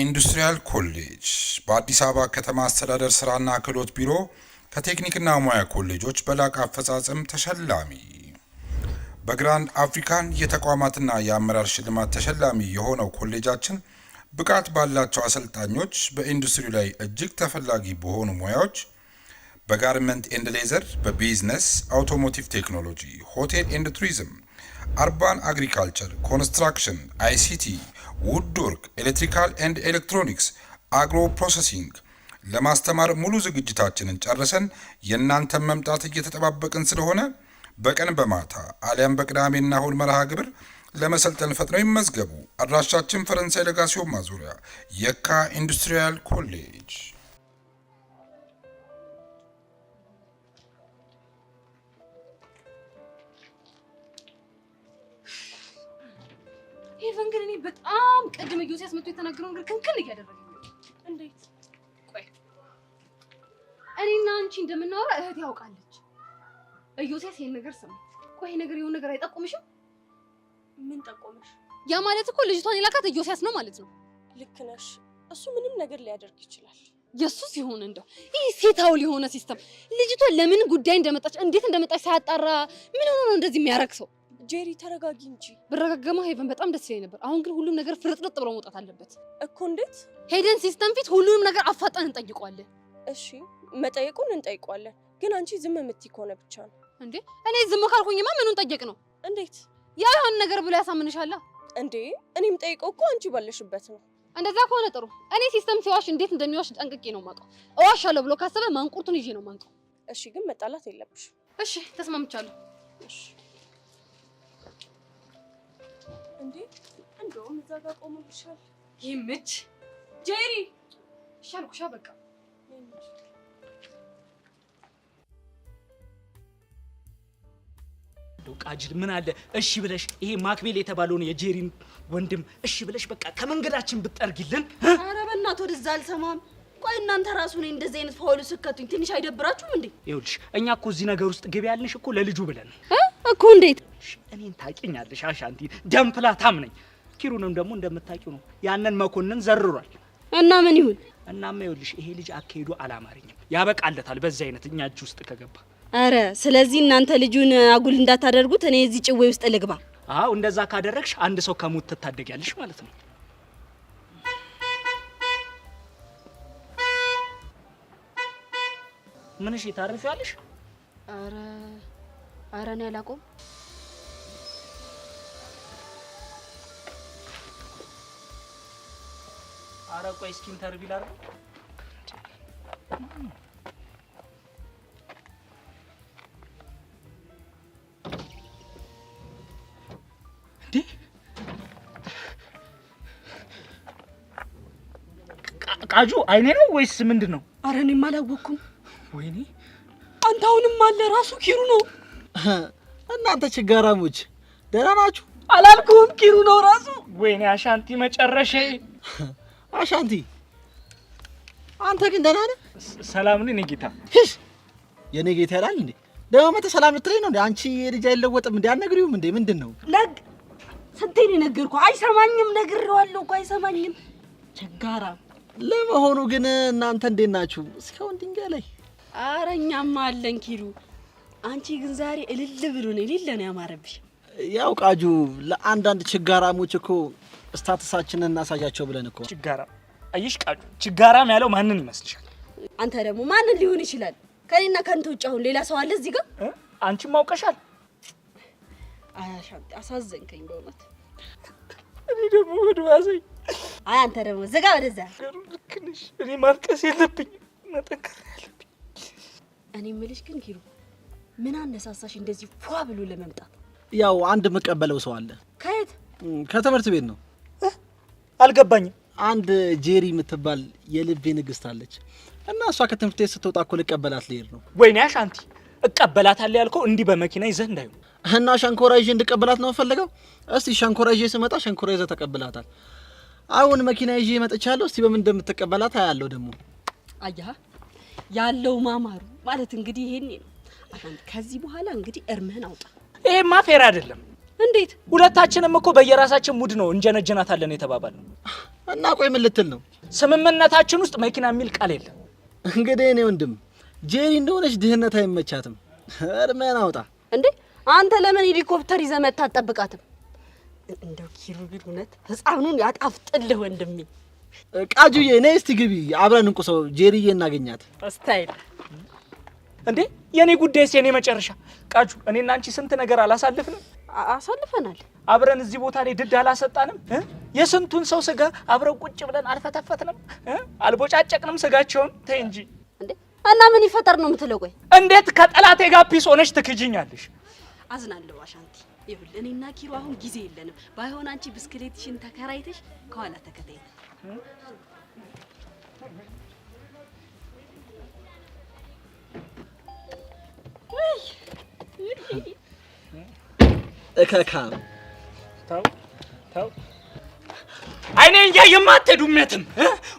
ኢንዱስትሪያል ኮሌጅ በአዲስ አበባ ከተማ አስተዳደር ስራና ክህሎት ቢሮ ከቴክኒክና ሙያ ኮሌጆች በላቀ አፈጻጸም ተሸላሚ፣ በ Grand African የተቋማትና የአመራር ሽልማት ተሸላሚ የሆነው ኮሌጃችን ብቃት ባላቸው አሰልጣኞች በኢንዱስትሪው ላይ እጅግ ተፈላጊ በሆኑ ሙያዎች በ garment and leather፣ በ business፣ automotive technology፣ hotel and tourism፣ urban agriculture፣ construction፣ ICT፣ woodwork፣ electrical and electronics፣ agro processing ለማስተማር ሙሉ ዝግጅታችንን ጨርሰን የእናንተን መምጣት እየተጠባበቅን ስለሆነ በቀን በማታ አሊያም በቅዳሜና እሁድ መርሃ ግብር ለመሰልጠን ፈጥነው ይመዝገቡ። አድራሻችን ፈረንሳይ ለጋሲዮን ማዞሪያ የካ ኢንዱስትሪያል ኮሌጅ። ሄቨን ግን እኔ በጣም ቅድም ኢዮስያስ መጥቶ የተናገረው ነገር ክንክን እያደረገኝ ነው። እንዴት? ቆይ እኔና አንቺ እንደምናወራ እህት ያውቃለች። ኢዮስያስ ይሄን ነገር ሰማ። ቆይ ይሄ ነገር የሆነ ነገር አይጠቁምሽም? ምን ጠቆመሽ? ያ ማለት እኮ ልጅቷን የላካት ኢዮስያስ ነው ማለት ነው። ልክ ነሽ። እሱ ምንም ነገር ሊያደርግ ይችላል። የሱ ሲሆን እንደው ይህ ሴታውል የሆነ system ልጅቷ ለምን ጉዳይ እንደመጣች እንዴት እንደመጣች ሳያጣራ ምን ሆኖ ነው እንደዚህ የሚያረግ ሰው? ጄሪ ተረጋጊ እንጂ። ብረጋገማ ሄቨን በጣም ደስ ይለኝ ነበር። አሁን ግን ሁሉም ነገር ፍርጥርጥ ብሎ መውጣት አለበት እኮ። እንዴት? ሄደን system ፊት ሁሉንም ነገር አፋጠን እንጠይቀዋለን። እሺ መጠየቁን እንጠይቀዋለን፣ ግን አንቺ ዝም የምትይ ከሆነ ብቻ ነው። እንዴ እኔ ዝም ካልኩኝማ ምኑን ጠየቅ ነው? እንዴት? ያው የሆነ ነገር ብሎ ያሳምንሻላ። እንዴ እኔም ጠይቀው እኮ አንቺ ባለሽበት ነው። እንደዛ ከሆነ ጥሩ። እኔ system ሲዋሽ እንዴት እንደሚዋሽ ጠንቅቄ ነው የማውቀው። እዋሻለሁ ብሎ ካሰበ ማንቁርቱን ይዤ ነው የማንቀው። እሺ ግን መጣላት የለብሽ። እሺ ተስማምቻለሁ። እሺ። እንዴ እንደውም እዛ ጋር ቆሞልሻል። ይምች ጄሪ እሺ አልኩሻ በቃ። እንደው ቃጅል ምን አለ እሺ ብለሽ ይሄ ማክቤል የተባለውን የጄሪን ወንድም እሺ ብለሽ በቃ ከመንገዳችን ብትጠርጊልን። ኧረ በእናትህ ወደዛ አልሰማም። ቆይ እናንተ ራሱ እኔ እንደዚህ አይነት foul ስከቱኝ ትንሽ አይደብራችሁም እንዴ? ይኸውልሽ እኛ እኮ እዚህ ነገር ውስጥ ግቢ ያልንሽ እኮ ለልጁ ብለን ነው። እኮ እንዴት? እሺ፣ እኔን ታውቂኛለሽ አሻንቲ ደምፕላታም ነኝ። ኪሩንም ደግሞ እንደምታውቂው ነው ያንን መኮንን ዘርሯል። እና ምን ይሁን? እናማ ይኸውልሽ ይሄ ልጅ አካሄዱ አላማረኝም። ያበቃለታል በዚህ አይነት እኛ እጅ ውስጥ ከገባ። አረ ስለዚህ እናንተ ልጁን አጉል እንዳታደርጉት እኔ እዚህ ጭዌ ውስጥ ልግባ። አዎ እንደዛ ካደረግሽ አንድ ሰው ከሞት ትታደጊያለሽ ማለት ነው። ምን እሺ ታርፊያለሽ? አረ አረ እኔ አላውቀውም። አረ ቆይ እስኪ interview ላድርግ። እንዴ ቃጁ አይኔ ነው ወይስ ምንድን ነው? አረ እኔም አላወቅኩም። ወይኔ አንተ አሁንም አለ ራሱ ኪሩ ነው። እናንተ ችጋራሞች ደህና ናችሁ? አላልኩም ኪሩ ነው ራሱ። ወይኔ አሻንቲ መጨረሻ። አሻንቲ አንተ ግን ደህና ነህ? ሰላም ነኝ ጌታ። ሂስ የኔ ጌታ ይላል እንዴ? ደግሞ መተህ ሰላም ልትለኝ ነው እንዴ? አንቺ የልጅ አይለወጥም እንዴ? አትነግሪውም እንዴ? ምንድን ነው? ነግ ስንቴ ነው የነገርኩህ? አይሰማኝም። ነግሬዋለሁ እኮ አይሰማኝም። ችጋራ። ለመሆኑ ግን እናንተ እንዴት ናችሁ? እስካሁን ድንጋይ ላይ። አረ እኛማ አለን ኪሩ። አንቺ ግን ዛሬ እልል ብሎ ነው የሌለ ነው ያማረብሽ። ያው ቃጁ ለአንዳንድ ችጋራሞች እኮ status ኣችንን እናሳያቸው ብለን እኮ። ችጋራም አየሽ ቃጁ፣ ችጋራም ያለው ማንን ይመስልሻል? አንተ ደግሞ ማንን ሊሆን ይችላል? ከኔና ከአንተ ውጭ አሁን ሌላ ሰው አለ እዚህ ጋር? አንቺም አውቀሻል። አይ አሻንቲ አሳዘንከኝ በእውነት። እኔ ደግሞ ወደ ዋዘኝ። አይ አንተ ደግሞ ዝጋ ወደዛ። ልክ ነሽ። እኔ ማልቀስ የለብኝም መጠንከር ያለብኝ። እኔ የምልሽ ግን ኪሩ ምን አነሳሳሽ እንደዚህ ፏ ብሎ ለመምጣት? ያው አንድ የምቀበለው ሰው አለ። ከየት? ከትምህርት ቤት ነው። አልገባኝም። አንድ ጄሪ የምትባል የልቤ ንግስት አለች እና እሷ ከትምህርት ቤት ስትወጣ እኮ ልቀበላት ልሄድ ነው። ወይኔ አሻንቲ እቀበላታለሁ ያልከው እንዲህ በመኪና ይዘህ እንዳይሆን። እና ሸንኮራ ይዤ እንድቀበላት ነው የምፈልገው። እስቲ ሸንኮራ ይዤ ስመጣ ሸንኮራ ይዘህ ተቀብላታል። አሁን መኪና ይዤ መጥቻለሁ። እስቲ በምን እንደምትቀበላት አያለሁ ደግሞ። አያህ ያለው ማማሩ ማለት እንግዲህ ይሄኔ ነው። አሻንቲ ከዚህ በኋላ እንግዲህ እርምህን አውጣ። ይሄማ fair አይደለም። እንዴት? ሁለታችንም እኮ በየራሳችን mood ነው እንጀነጀናታለን የተባባልነው። እና ቆይ ምን ልትል ነው? ስምምነታችን ውስጥ መኪና የሚል ቃል የለም። እንግዲህ እኔ ወንድም ጄሪ እንደሆነች ድህነት አይመቻትም። እርሜን አውጣ። እንዴ አንተ ለምን ሄሊኮፕተር ይዘህ መጥተህ አትጠብቃትም? እንደው ኪሩቤል እውነት ህፃኑን ያጣፍጥልህ ወንድሜ። ቃጁዬ ነይ እስቲ ግቢ፣ አብረን እንቁሰው፣ ጄሪዬ እናገኛት። style እንዴ የኔ ጉዳይስ የኔ መጨረሻ። ቃጁ እኔና አንቺ ስንት ነገር አላሳልፍንም? አሳልፈናል። አብረን እዚህ ቦታ ላይ ድድ አላሰጣንም? የስንቱን ሰው ስጋ አብረን ቁጭ ብለን አልፈተፈትንም? አልቦጫጨቅንም ስጋቸውን? ተይ እንጂ። እንዴ እና ምን ይፈጠር ነው የምትለው? ቆይ እንዴት ከጠላቴ ጋር peace ሆነሽ ትክጅኛለሽ? አዝናለሁ አሻንቲ። ይኸውልህ እኔና ኪሩ አሁን ጊዜ የለንም። ባይሆን አንቺ ብስክሌትሽን ተከራይተሽ ከኋላ ተከታይ። እከካም ተው ተው፣ አይኔ እያየማ አትሄዱም የትም።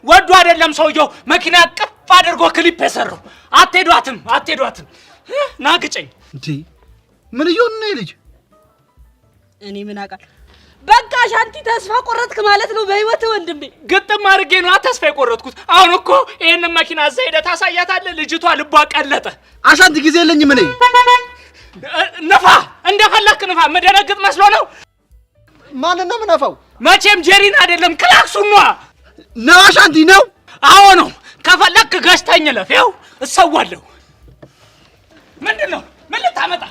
ወዶ አይደለም ሰውየው መኪና ቅፍ አድርጎ ክሊፕ የሰራው። አትሄዷትም አትሄዷትም። ና ግጨኝ። እንዴ ምን እየሆነ ነው ልጅ? እኔ ምን አውቃለሁ። በቃ አሻንቲ ተስፋ ቆረጥክ ማለት ነው በህይወት ወንድሜ። ግጥም አድርጌ ነው ተስፋ የቆረጥኩት። አሁን እኮ ይሄንን መኪና እዛ ሄደህ ታሳያታለህ። ልጅቷ ልቧ ቀለጠ። አሻንቲ ጊዜ የለኝም እኔ። ንፋ፣ እንደፈለክ ንፋ። መደነግጥ መስሎ ነው? ማንን ነው የምነፋው? መቼም ጄሪን አይደለም ክላክሱን ነዋ። ነው አሻንቲ ነው። አዎ ነው። ከፈለክ ገዝተኝ እለፍ። ይኸው እሰዋለሁ። ምንድን ነው? ምን ልታመጣ?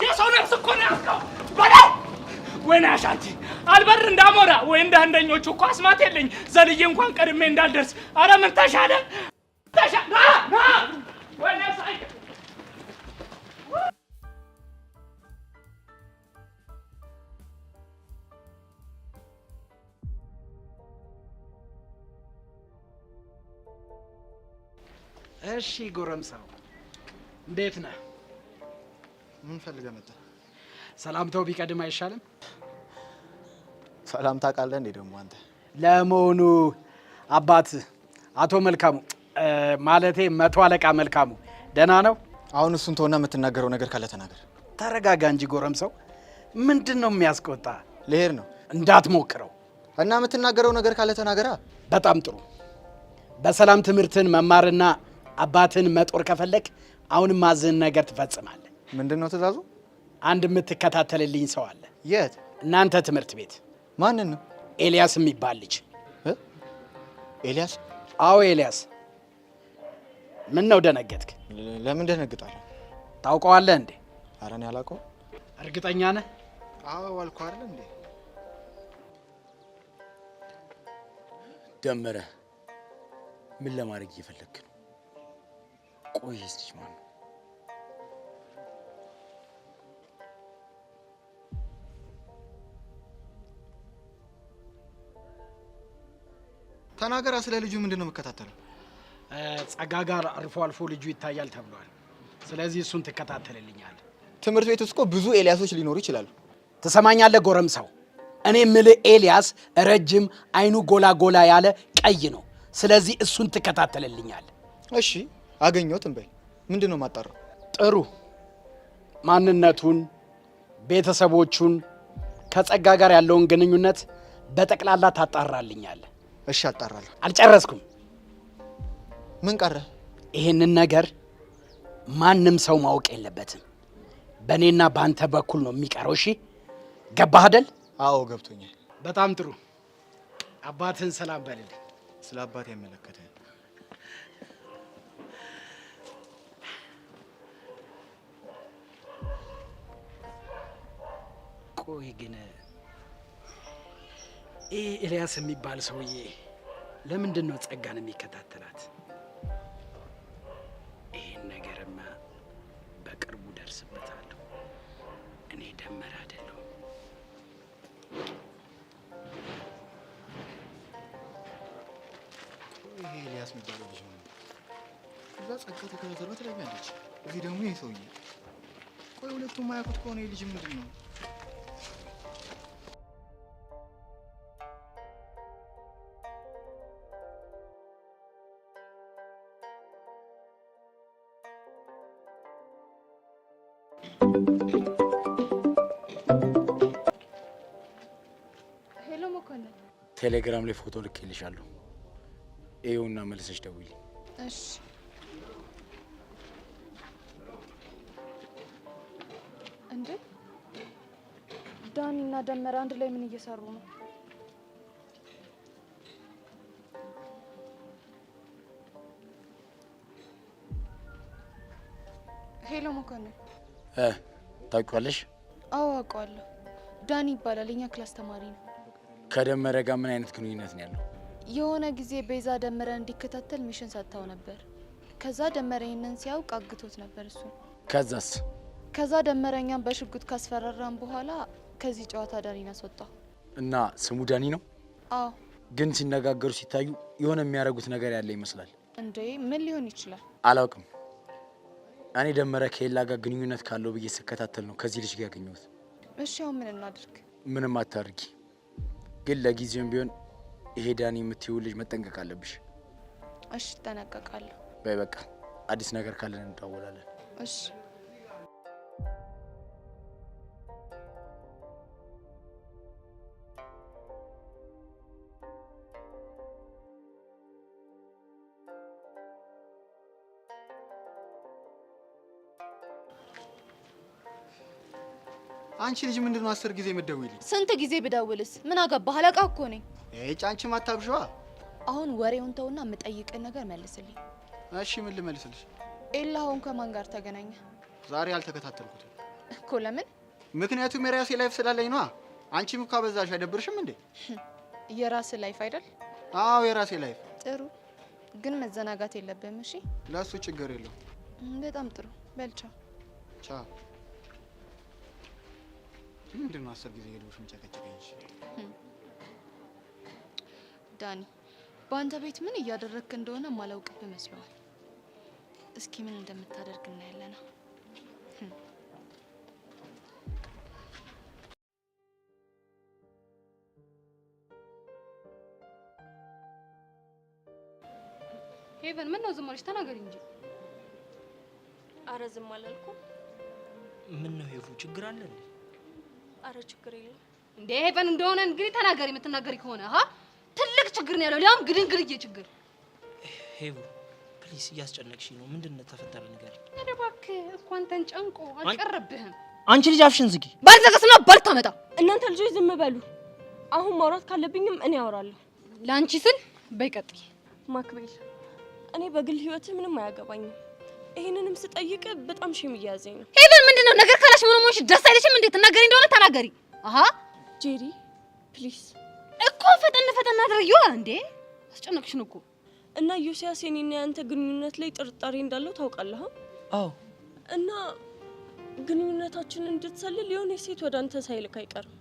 የሰው ነፍስ እኮ ነው ያዝከው። በለው። ወይኔ አሻንቲ አልበር እንዳሞራ ወይ እንደ አንደኞቹ እኮ አስማት የለኝ ዘልዬ እንኳን ቀድሜ እንዳልደርስ። አረ ምን ተሻለ? ና ና ወይኔ ሳይ እሺ ጎረምሳው እንዴት ነህ? ምን ፈልገህ መጣህ? ሰላምታው ቢቀድም አይሻልም? ሰላም ታውቃለህ እንዴ ደግሞ አንተ? ለመሆኑ አባት አቶ መልካሙ ማለቴ መቶ አለቃ መልካሙ ደህና ነው? አሁን እሱን ተውና የምትናገረው ነገር ካለ ተናገር። ተረጋጋ እንጂ ጎረምሳው። ምንድን ነው የሚያስቆጣ? ልሄድ ነው። እንዳትሞክረው። እና የምትናገረው ነገር ካለ ተናገራ። በጣም ጥሩ። በሰላም ትምህርትን መማርና አባትን መጦር ከፈለክ አሁን ማዝህን ነገር ትፈጽማለህ። ምንድን ነው ትእዛዙ? አንድ የምትከታተልልኝ ሰው አለ። የት? እናንተ ትምህርት ቤት። ማንን ነው? ኤልያስ የሚባል ልጅ። ኤልያስ? አዎ ኤልያስ። ምን ነው ደነገጥክ? ለምን ደነግጣለሁ? ታውቀዋለህ እንዴ? ኧረ እኔ አላውቀውም። እርግጠኛ ነህ? አዎ አልኩህ አይደል እንዴ? ደመረ፣ ምን ለማድረግ እየፈለግክ ነው? ቆይ ልጅ ማን ነው? ተናገራ። ስለ ልጁ ምንድን ነው የምከታተለው? ጸጋ ጋር አልፎ አልፎ ልጁ ይታያል ተብሏል። ስለዚህ እሱን ትከታተልልኛለህ። ትምህርት ቤት ውስጥ እኮ ብዙ ኤልያሶች ሊኖሩ ይችላሉ። ትሰማኛለህ ጎረምሳው? እኔ የምልህ ኤልያስ ረጅም፣ አይኑ ጎላ ጎላ ያለ ቀይ ነው። ስለዚህ እሱን ትከታተልልኛለህ። እሺ አገኘሁት እንበል። ምንድን ነው የማጣራው? ጥሩ። ማንነቱን፣ ቤተሰቦቹን፣ ከጸጋ ጋር ያለውን ግንኙነት በጠቅላላ ታጣራልኛለህ። እሺ አጣራለሁ። አልጨረስኩም። ምን ቀረ? ይሄንን ነገር ማንም ሰው ማወቅ የለበትም። በእኔና በአንተ በኩል ነው የሚቀረው። እሺ ገባህ አይደል? አዎ ገብቶኛል። በጣም ጥሩ። አባትህን ሰላም በልልኝ። ስለ አባቴ አይመለከትህም። ቆይ ግን ይህ ኤልያስ የሚባል ሰውዬ ለምንድን ነው ጸጋን የሚከታተላት? ይህን ነገርማ በቅርቡ ደርስበታለሁ። እኔ ደመረ አይደለሁም። ይሄ ኤልያስ የሚባለው ልጅ ነው። እዛ ጸጋ ተከታተሏ ትለኛለች፣ እዚህ ደግሞ ይሄ ሰውዬ። ቆይ ሁለቱም የማያውቁት ከሆነ ይህ ልጅ ምንድን ነው? ቴሌግራም ላይ ፎቶ ልኬልሻለሁ። ይኸውና መልሰሽ ደውይልኝ። እሺ። እንዴ ዳኒ እና ደመረ አንድ ላይ ምን እየሰሩ ነው? Hello መኮንን። ታውቂዋለሽ? አዎ አውቀዋለሁ። ዳኒ ይባላል። የኛ class ተማሪ ነው። ከደመረ ጋር ምን አይነት ግንኙነት ነው ያለው? የሆነ ጊዜ ቤዛ ደመረ እንዲከታተል mission ሰጥታው ነበር። ከዛ ደመረ ይህንን ሲያውቅ አግቶት ነበር እሱ። ከዛስ? ከዛ ደመረ እኛን በሽጉጥ ካስፈራራን በኋላ ከዚህ ጨዋታ ዳኒን አስወጣው። እና ስሙ ዳኒ ነው? አዎ። ግን ሲነጋገሩ ሲታዩ የሆነ የሚያደርጉት ነገር ያለ ይመስላል። እንዴ ምን ሊሆን ይችላል? አላውቅም። እኔ ደመረ ከኤላ ጋር ግንኙነት ካለው ብዬ ስከታተል ነው ከዚህ ልጅ ጋር ያገኘሁት። እሺ አሁን ምን እናድርግ? ምንም አታድርጊ። ግን ለጊዜውም ቢሆን ይሄ ዳኒ የምትይው ልጅ መጠንቀቅ አለብሽ። እሺ እጠነቀቃለሁ። በይ በቃ አዲስ ነገር ካለን እንደዋወላለን። እሺ። አንቺ ልጅ ምንድነው 10 ጊዜ የምትደውይልኝ? ስንት ጊዜ ብደውልስ ምን አገባህ? አለቃ እኮ ነኝ። እጭ አንቺም አታብዥዋ። አሁን ወሬውን ተውና የምጠይቅህን ነገር መልስልኝ። እሺ ምን ልመልስልሽ? ኤላ አሁን ከማን ጋር ተገናኘ? ዛሬ አልተከታተልኩትም እኮ። ለምን? ምክንያቱም የራሴ life ስላለኝ ነዋ። አንቺም እኮ አበዛሽ። አይደብርሽም እንዴ? የራስህ life አይደል? አዎ የራሴ life። ጥሩ ግን መዘናጋት የለብህም እሺ? ለሱ ችግር የለውም። በጣም ጥሩ። በል ቻው። ቻው። ምንድነው 10 ጊዜ ሄደሽ መጨቀጨቀኝ? ዳኒ በአንተ ቤት ምን እያደረግክ እንደሆነ ማላውቅብህ መስሎሃል። እስኪ ምን እንደምታደርግ እናያለና። ሄቨን ምን ነው ዝም አልሽ? ተናገሪ እንጂ። አረ ዝም አላልኩም። ምን ነው ሄፉ፣ ችግር አለ እንዴ? አረ ችግር የለም። እንዴ ሄቨን እንደሆነ እንግዲህ ተናገሪ። የምትናገሪ ከሆነ ትልቅ ችግር ነው ያለው፣ ሊያውም ግድንግድዬ ችግር። ሄቡ please፣ እያስጨነቅሽኝ ነው። ምንድን ነው ተፈጠረ ንገሪኝ። ኧረ እባክህ እኮ አንተን ጨንቆ አልቀረብህም። አንቺ ልጅ አፍሽን ዝጊ። ባልዘጋስ ነው ባልታመጣ። እናንተ ልጆች ዝም በሉ። አሁን ማውራት ካለብኝም እኔ አወራለሁ። ለአንቺ ስል በይ ቀጥይ። ማክቤል፣ እኔ በግል ህይወት ምንም አያገባኝም። ይሄንንም ስጠይቅ በጣም shame እያያዘኝ ነው። ሄቨን ምንድነው ነገር ካላሽ ምን ሆነሽ ደስ አይልሽም እንዴ? ትናገሪ እንደሆነ ተናገሪ። አሃ ጄሪ please እኮ ፈጠን ፈጠን አድርጊዋ እንዴ፣ አስጨነቅሽን እኮ። እና ዮሲያስ የኔና ያንተ ግንኙነት ላይ ጥርጣሬ እንዳለው ታውቃለህ? አዎ። እና ግንኙነታችንን እንድትሰልል የሆነ ሴት ወደ አንተ ሳይልክ አይቀርም።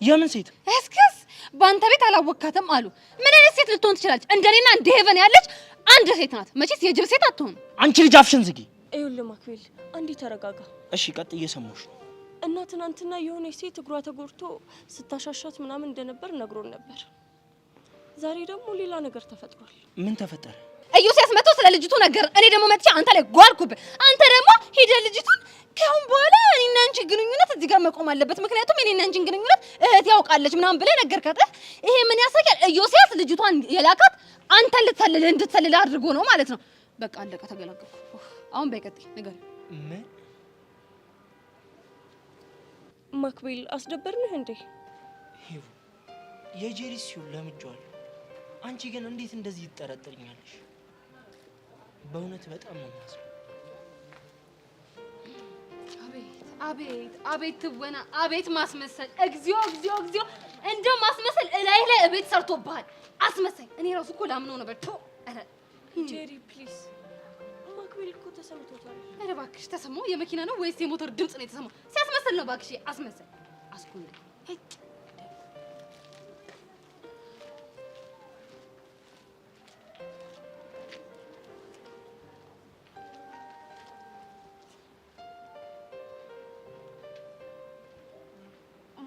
የምን ሴት? እስከስ በአንተ ቤት አላወካትም አሉ። ምን አይነት ሴት ልትሆን ትችላለች? እንደኔና እንደ ሄቨን ያለች አንድ ሴት ናት። መቼስ የጅብ ሴት አትሆንም። አንቺ ልጅ አፍሽን ዝጊ። ይኸውልህ ማክቤል፣ አንዴ ተረጋጋ። እሺ ቀጥ፣ እየሰማሁሽ ነው። እና ትናንትና የሆነ ሴት እግሯ ተጎድቶ ስታሻሻት ምናምን እንደነበር ነግሮን ነበር። ዛሬ ደግሞ ሌላ ነገር ተፈጥሯል። ምን ተፈጠረ? ኢዮስያስ መጥቶ ስለ ልጅቱ ነገር፣ እኔ ደግሞ መጥቼ አንተ ላይ ጓልኩብህ። አንተ ደግሞ ሄደህ ልጅቱን ከአሁን በኋላ እኔና አንቺ ግንኙነት እዚህ ጋር መቆም አለበት፣ ምክንያቱም እኔና አንቺን ግንኙነት እህት ያውቃለች ምናምን ብለህ ነገርካት። ይሄ ምን ያሳያል? ኢዮስያስ ልጅቷን የላካት አንተን ልትሰልልህ እንድትሰልልህ አድርጎ ነው ማለት ነው። በቃ አለቀ፣ ተገላገልኩ። አሁን በይ ቀጥይ ንገሪው። ምን ማክቤል፣ አስደበርንህ እንዴ? ሄቡ የጄሪ ሲሆን ለምጄዋለሁ። አንቺ ግን እንዴት እንደዚህ ይጠረጥርኛለሽ? በእውነት በጣም ነው የማዝነው። አቤት አቤት አቤት ትወና፣ አቤት ማስመሰል! እግዚኦ እግዚኦ እግዚኦ! እንደው ማስመሰል እላይ ላይ እቤት ሰርቶብሃል። አስመሳይ! እኔ ራሱ እኮ ላምነው ነበር። ቶ ኧረ ጄሪ please፣ ማክቤል እኮ ተሰምቶታል። ኧረ እባክሽ ተሰማው? የመኪና ነው ወይስ የሞተር ድምፅ ነው የተሰማው? ሲያስመስል ነው እባክሽ። አስመሳይ አስኩኝ።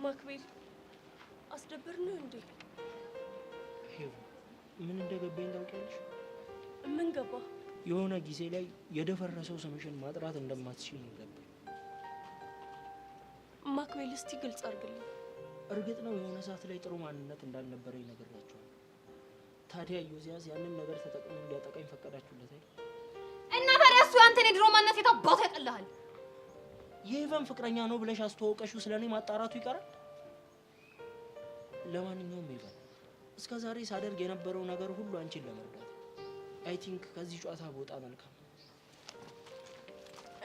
ማክቤል አስደበርንህ እንዴ? ሄቡ ምን እንደገባኝ ታውቂያለሽ? ምን ገባ? የሆነ ጊዜ ላይ የደፈረሰው ስምሽን ማጥራት እንደማትችል ነው የገባኝ። ማክቤል እስቲ ግልጽ አድርግልኝ። እርግጥ ነው የሆነ ሰዓት ላይ ጥሩ ማንነት እንዳልነበረኝ ነግሬያቸዋለሁ። ታዲያ ኢዮስያስ ያንን ነገር ተጠቅሞ እንዲያጠቃኝ ፈቀዳችሁለት አይደል? እና ታዲያ እሱ ያንተን የድሮ ማንነት የታባቱ ያቀልሃል። የሄቨን ፍቅረኛ ነው ብለሽ አስተዋውቀሽው ስለኔ ማጣራቱ ይቀራል? ለማንኛውም ሄቨን፣ እስከ ዛሬ ሳደርግ የነበረው ነገር ሁሉ አንቺን ለመርዳት I think ከዚህ ጨዋታ ብወጣ መልካም።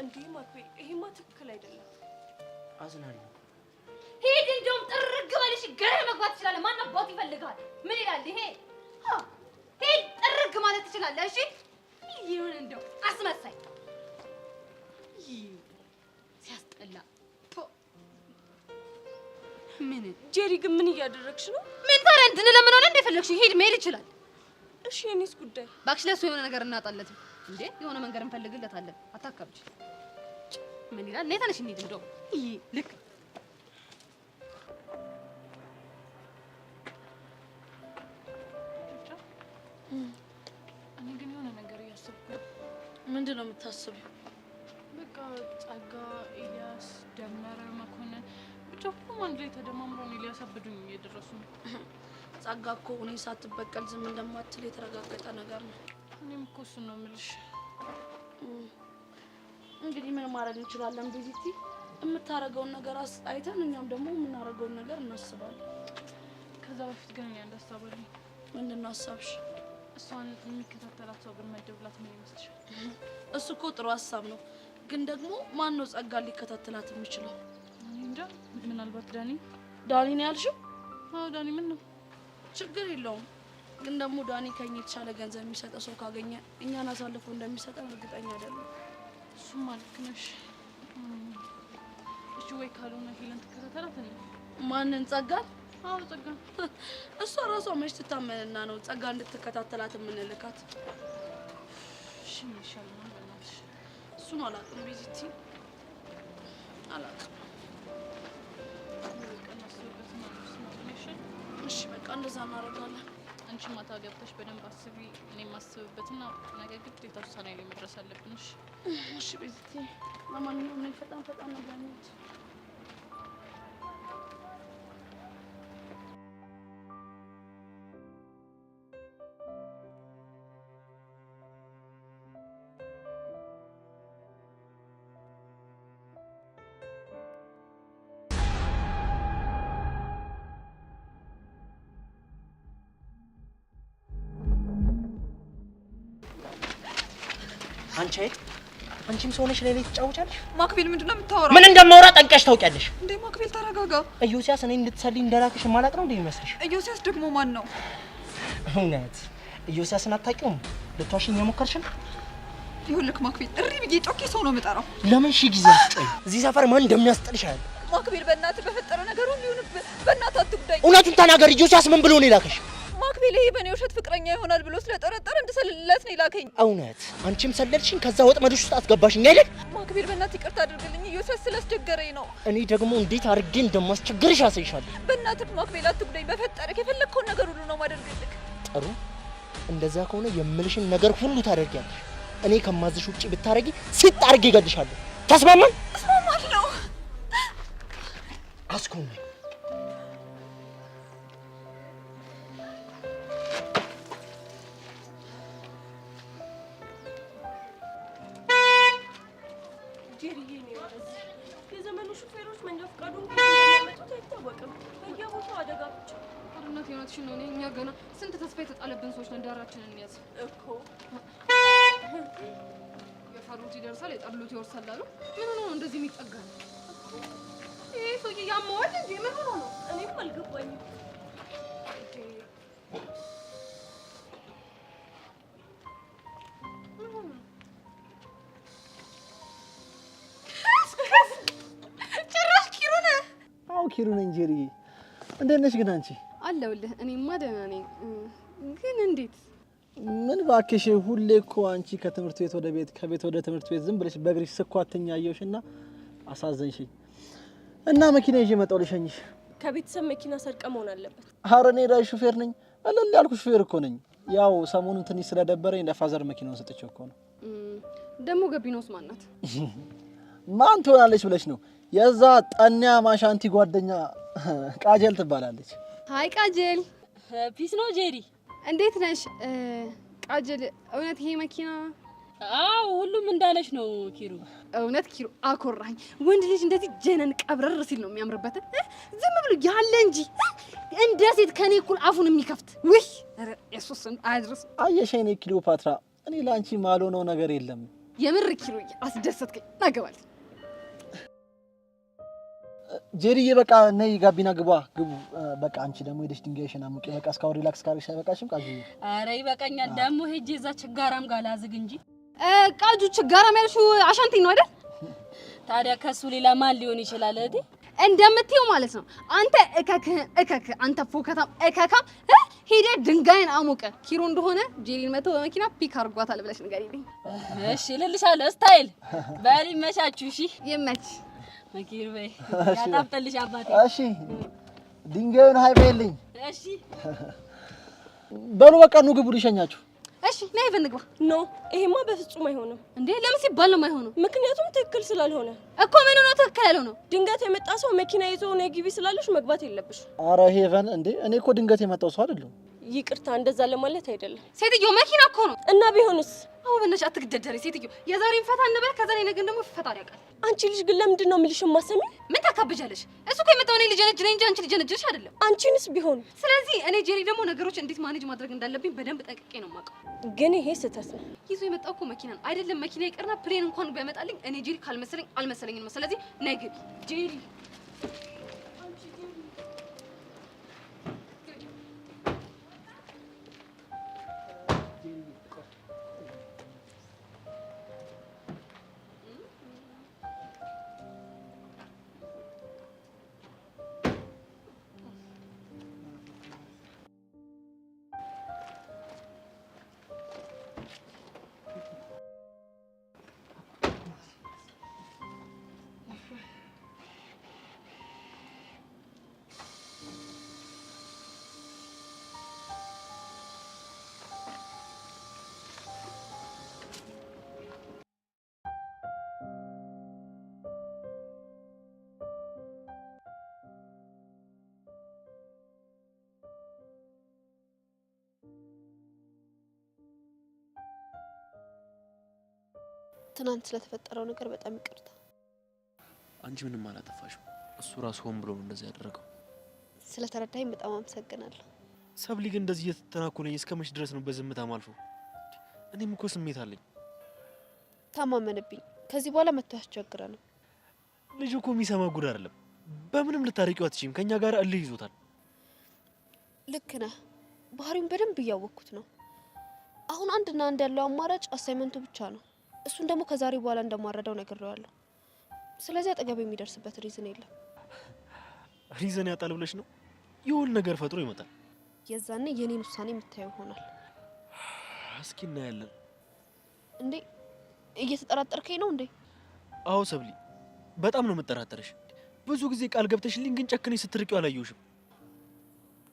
እንዴ ማክቤል፣ ይሄማ ትክክል አይደለም። አዝናለሁ። ሂድ፣ እንደውም ጥርግ በልሽ፣ ገደል መግባት ትችላለህ። ማን አባቱ ይፈልጋል? ምን ይላል ይሄ? ሂድ፣ ጥርግ ማለት ትችላለህ። እሺ ይሁን፣ እንደው አስመሳይ ሲያስጠላ። ምን ጄሪ ግን ምን እያደረግሽ ነው? ምን ታዲያ እንድንለምን ሆነ እንደፈለግሽ ሂድ፣ መሄድ ይችላል። እሺ የኔስ ጉዳይ? እባክሽ ለእሱ የሆነ ነገር እናጣለት እንዴ፣ የሆነ መንገድ እንፈልግለታለን። አታካብጂ። ምን ይላል? ነይ ተነሽ እንሂድ። እንደው ይሄ ልክ እኔ ግን የሆነ ነገር እያሰብኩ ነው። ምንድን ነው የምታስቢው? በቃ ጸጋ፣ ኤልያስ፣ ደመረ፣ መኮንን ብቻ ሁሉም አንድ ላይ ተደማምረው እኔ ሊያሳብዱኝ እየደረሱ ነው። ጸጋ እኮ እኔን ሳትበቀል ዝም እንደማትል የተረጋገጠ ነገር ነው። እኔም እኮ እሱን ነው የምልሽ። እንግዲህ ምን ማድረግ እንችላለን? ቤዚቲ የምታረገውን ነገር አይተን እኛም ደግሞ የምናረገውን ነገር እናስባለን። ከዛ በፊት ግን እኔ አንድ ሀሳብ አለኝ። ምንድን ነው ሀሳብሽ? እሷን የሚከታተላት ሰው ብንመድብላት ምን ይመስልሻል? እሱ እኮ ጥሩ ሀሳብ ነው፣ ግን ደግሞ ማን ነው ጸጋን ሊከታተላት የሚችለው? እኔ እንጃ። ምናልባት ዳኒ። ዳኒ ነው ያልሽው? አዎ ዳኒ። ምን ነው? ችግር የለውም፣ ግን ደግሞ ዳኒ ከኛ የተሻለ ገንዘብ የሚሰጠው ሰው ካገኘ እኛን አሳልፎ እንደሚሰጠን እርግጠኛ አይደለም። እሱማ ልክ ነሽ። እሺ ወይ ካልሆነ ሄለን ትከታተላት። እኔ ማንን? ጸጋን? አዎ ጸጋን። እሷ ራሷ መች ትታመንና ነው ጸጋ እንድትከታተላት የምንልካት? እሺ ምን ይሻለናል? በእናትሽ እሱን አላውቅም ቤዚቲ፣ አላውቅም። በቃ እናስብበትና እንወስናለን። እሺ እሺ በቃ እንደዛ እናደርጋለን። አንቺ ማታ ገብተሽ በደንብ አስቢ፣ እኔም አስብበትና ነገ ግዴታ ውሳኔ ላይ መድረስ አለብን። እሺ እሺ ቤዚቲ፣ ለማንኛውም እኔ ፈጣን ፈጣን ነው ብለኛል። አንቺ አይጥ፣ አንቺም ሰው ነሽ ላይ ላይ ትጫወቻለሽ። ማክቤል ምንድን ነው የምታወራው? ምን እንደማወራ ጠንቅቀሽ ታውቂያለሽ። እንዴ ማክቤል ተረጋጋ። ኢዮስያስ እኔን እንድትሰልይ እንደላክሽ የማላውቅ ነው እንዴ የሚመስልሽ? ኢዮስያስ ደግሞ ማን ነው? እውነት ኢዮስያስን አታውቂውም? ልትዋሽኝ የሞከርሽ ነው። ይኸውልህ ማክቤል፣ እሪ ብዬ ጮኬ ሰው ነው የምጠራው። ለምን ሺህ ጊዜ አትጮይ? እዚህ ሰፈር ማን እንደሚያስጥልሽ አያለሁ። ማክቤል በእናትህ በፈጠረ ነገር ሁሉ ይሁንብህ፣ በእናትህ አትጉዳኝ። እውነቱን ተናገር። ኢዮስያስ ምን ብሎ ነው የላከሽ? ማክቤል ይሄ በእኔ ውሸት ፍቅረኛ ይሆናል ብሎ ስለጠረጠረ እንድሰልልለት ነው የላከኝ። እውነት አንቺም ሰለልሽኝ፣ ከዛ ወጥመድሽ ውስጥ አስገባሽኝ አይደል? ማክቤል በእናትህ ይቅርታ አድርግልኝ፣ ኢዮስያስ ስላስቸገረኝ ነው። እኔ ደግሞ እንዴት አድርጌ እንደማስቸግርሽ አሳይሻለሁ። በእናትህ ማክቤል አትጉዳኝ፣ በፈጠረክ የፈለግከውን ነገር ሁሉ ነው ማደርግልህ። ጥሩ፣ እንደዛ ከሆነ የምልሽን ነገር ሁሉ ታደርጊያለሽ። እኔ ከማዝሽ ውጪ ብታረጊ ሲጥ አድርጌ እገልሻለሁ። ተስማማን? እስማማለሁ። አስኮናኝ። ጄሪዬ ነው ወደዚህ። የዘመኑ ሹፌሮች መንጃ ፈቃዱን እንደሚያመጡት አይታወቅም። በየቦታው አደጋ ብቻ። እውነት የእውነትሽን ነው። እኔ እኛ ገና ስንት ተስፋ የተጣለብን ሰዎች ነን። ዳራችንን እንያዝ እኮ። የፈሩት ይደርሳል፣ የጠሉት ይወርሳል አሉ። ምን ሆኖ ነው እንደዚህ የሚጠጋ ነው? ይሄ ሰውዬ ያመዋል እንዴ? ምን ሆኖ ነው? እኔም አልገባኝም። ምን ሆኖ ነው? ጭራሽ ኪሩ ነህ? አዎ ኪሩ ነኝ ጄሪዬ። እንዴት ነሽ ግን አንቺ? አለሁልህ። እኔማ ደህና ነኝ። ግን እንዴት? ምን እባክሽ፣ ሁሌ እኮ አንቺ ከትምህርት ቤት ወደ ቤት፣ ከቤት ወደ ትምህርት ቤት ዝም ብለሽ በእግርሽ ስኳትኛ አየሁሽና አሳዘንሽኝ። እና መኪና ይዤ መጣሁ ልሸኝሽ። ከቤተሰብ መኪና ሰርቀ መሆን አለበት። ኧረ እኔ ራይ ሹፌር ነኝ። እልል ያልኩ ሹፌር እኮ ነኝ። ያው ሰሞኑን ትንሽ ስለደበረኝ ለ father መኪናውን ሰጥቼው እኮ ነው። ደግሞ ገቢኖስ ማን ናት? ማን ትሆናለች ብለሽ ነው? የዛ ጠንያ ማሻንቲ ጓደኛ ቃጀል ትባላለች። Hi ቃጀል። Peace ነው ጄሪ። እንዴት ነሽ ቃጀል? እውነት ይሄ መኪና? አዎ ሁሉም እንዳለሽ ነው ኪሩ። እውነት ኪሩ አኮራኝ። ወንድ ልጅ እንደዚህ ጀነን ቀብረር ሲል ነው የሚያምርበት። ዝም ብሎ ያለ እንጂ እንደ ሴት ከኔ እኩል አፉን የሚከፍት ውይ፣ ኢየሱስ አያድርስ። አየሽ የኔ ክሊዮፓትራ፣ እኔ ለአንቺ ማልሆነው ነገር የለም። የምር ኪሩ አስደሰትከኝ። ናገባል ጄሪዬ፣ በቃ ነይ ጋቢና ግቧ፣ ግቡ። በቃ አንቺ ደግሞ ሄደሽ ድንጋይሽን አሙቂ። በቃ እስካሁን relax ካረግሽ አይበቃሽም? ቃጁ? ኧረ ይበቃኛል። ደግሞ ሄጄ እዛ ችጋራም ጋር ላዝግ እንጂ። ቃጁ ችጋራም ያልሽው አሻንቲ ነው አይደል? ታዲያ ከሱ ሌላ ማን ሊሆን ይችላል እህቴ? እንደምትይው ማለት ነው። አንተ እከክህን እከክ፣ አንተ ፎከታም እከካም ሄደህ ድንጋይን አሞቀ ኪሩ እንደሆነ ጄሪን መቶ በመኪና pick አድርጓታል ብለሽ ንገሪልኝ። እሺ እልልሻለሁ። Style በል ይመቻችሁ። እሺ ይመች መኪር በይ ያጣፍጥልሽ አባቴ። እሺ ድንጋዩን hi በይልኝ። እሺ በሉ በቃ ኑ ግቡ፣ ልሸኛችሁ። እሺ ነይ እንግባ። No ይሄማ በፍጹም አይሆንም። እንዴ ለምን ሲባል ነው የማይሆነው? ምክንያቱም ትክክል ስላልሆነ እኮ። ምን ነው ትክክል ያልሆነው? ድንገት የመጣ ሰው መኪና ይዞ ነይ ግቢ ስላለሽ መግባት የለብሽ። አረ ሄቨን፣ እንዴ እኔ እኮ ድንገት የመጣው ሰው አይደለሁም። ይቅርታ እንደዛ ለማለት አይደለም። ሴትዮ መኪና እኮ ነው። እና ቢሆንስ? አዎ በእናትሽ አትግደርደሪ ሴትዮ። የዛሬን ፈታ እንበል፣ ከዛ ነገን ደግሞ ፈጣሪ ያውቃል። አንቺ ልጅ ግን ለምንድን ነው የምልሽ የማሰሚ? ምን ታካብጃለሽ? እሱ እኮ የመጣው እኔ ልጅ ነኝ እንጂ አንቺ ልጅ ነሽ አይደለም። አንቺንስ ቢሆን ስለዚህ እኔ ጄሪ ደግሞ ነገሮች እንዴት manage ማድረግ እንዳለብኝ በደንብ ጠንቅቄ ነው የማውቀው። ግን ይሄ ስህተት ነው። ይዞ የመጣው እኮ መኪና ነው አይደለም። መኪና ይቅርና plane እንኳን ቢያመጣልኝ እኔ ጄሪ ካልመሰለኝ አልመሰለኝም ነው። ስለዚህ ነይ ግቢ ጄሪ። ትናንት ስለተፈጠረው ነገር በጣም ይቅርታ። አንቺ ምንም አላጠፋሽም። እሱ ራሱ ሆን ብሎ ነው እንደዚህ ያደረገው። ስለተረዳኸኝ በጣም አመሰግናለሁ። ሰብሊ ግን እንደዚህ እየተተናኮለኝ እስከ መች ድረስ ነው በዝምታ ማልፈው? እኔም እኮ ስሜት አለኝ። ታማመንብኝ። ከዚህ በኋላ መጥቶ ያስቸግረንም። ልጁ እኮ የሚሰማ ጉድ አይደለም። በምንም ልታርቂው አትችይም። ከኛ ጋር እልህ ይዞታል። ልክ ነህ። ባህሪውን በደንብ እያወቅኩት ነው። አሁን አንድና አንድ ያለው አማራጭ assignment ኡ ብቻ ነው። እሱን ደግሞ ከዛሬ በኋላ እንደማረዳው ነግሬዋለሁ። ስለዚህ አጠገብ የሚደርስበት reason የለም። Reason ያጣል ብለሽ ነው? የሆነ ነገር ፈጥሮ ይመጣል። የዛኔ የኔን ውሳኔ የምታየው ይሆናል። እስኪ እናያለን። እንዴ እየተጠራጠርከኝ ነው እንዴ? አዎ ሰብሊ፣ በጣም ነው የምጠራጠርሽ። ብዙ ጊዜ ቃል ገብተሽልኝ ግን ጨክነሽ ስትርቂው አላየሁሽም።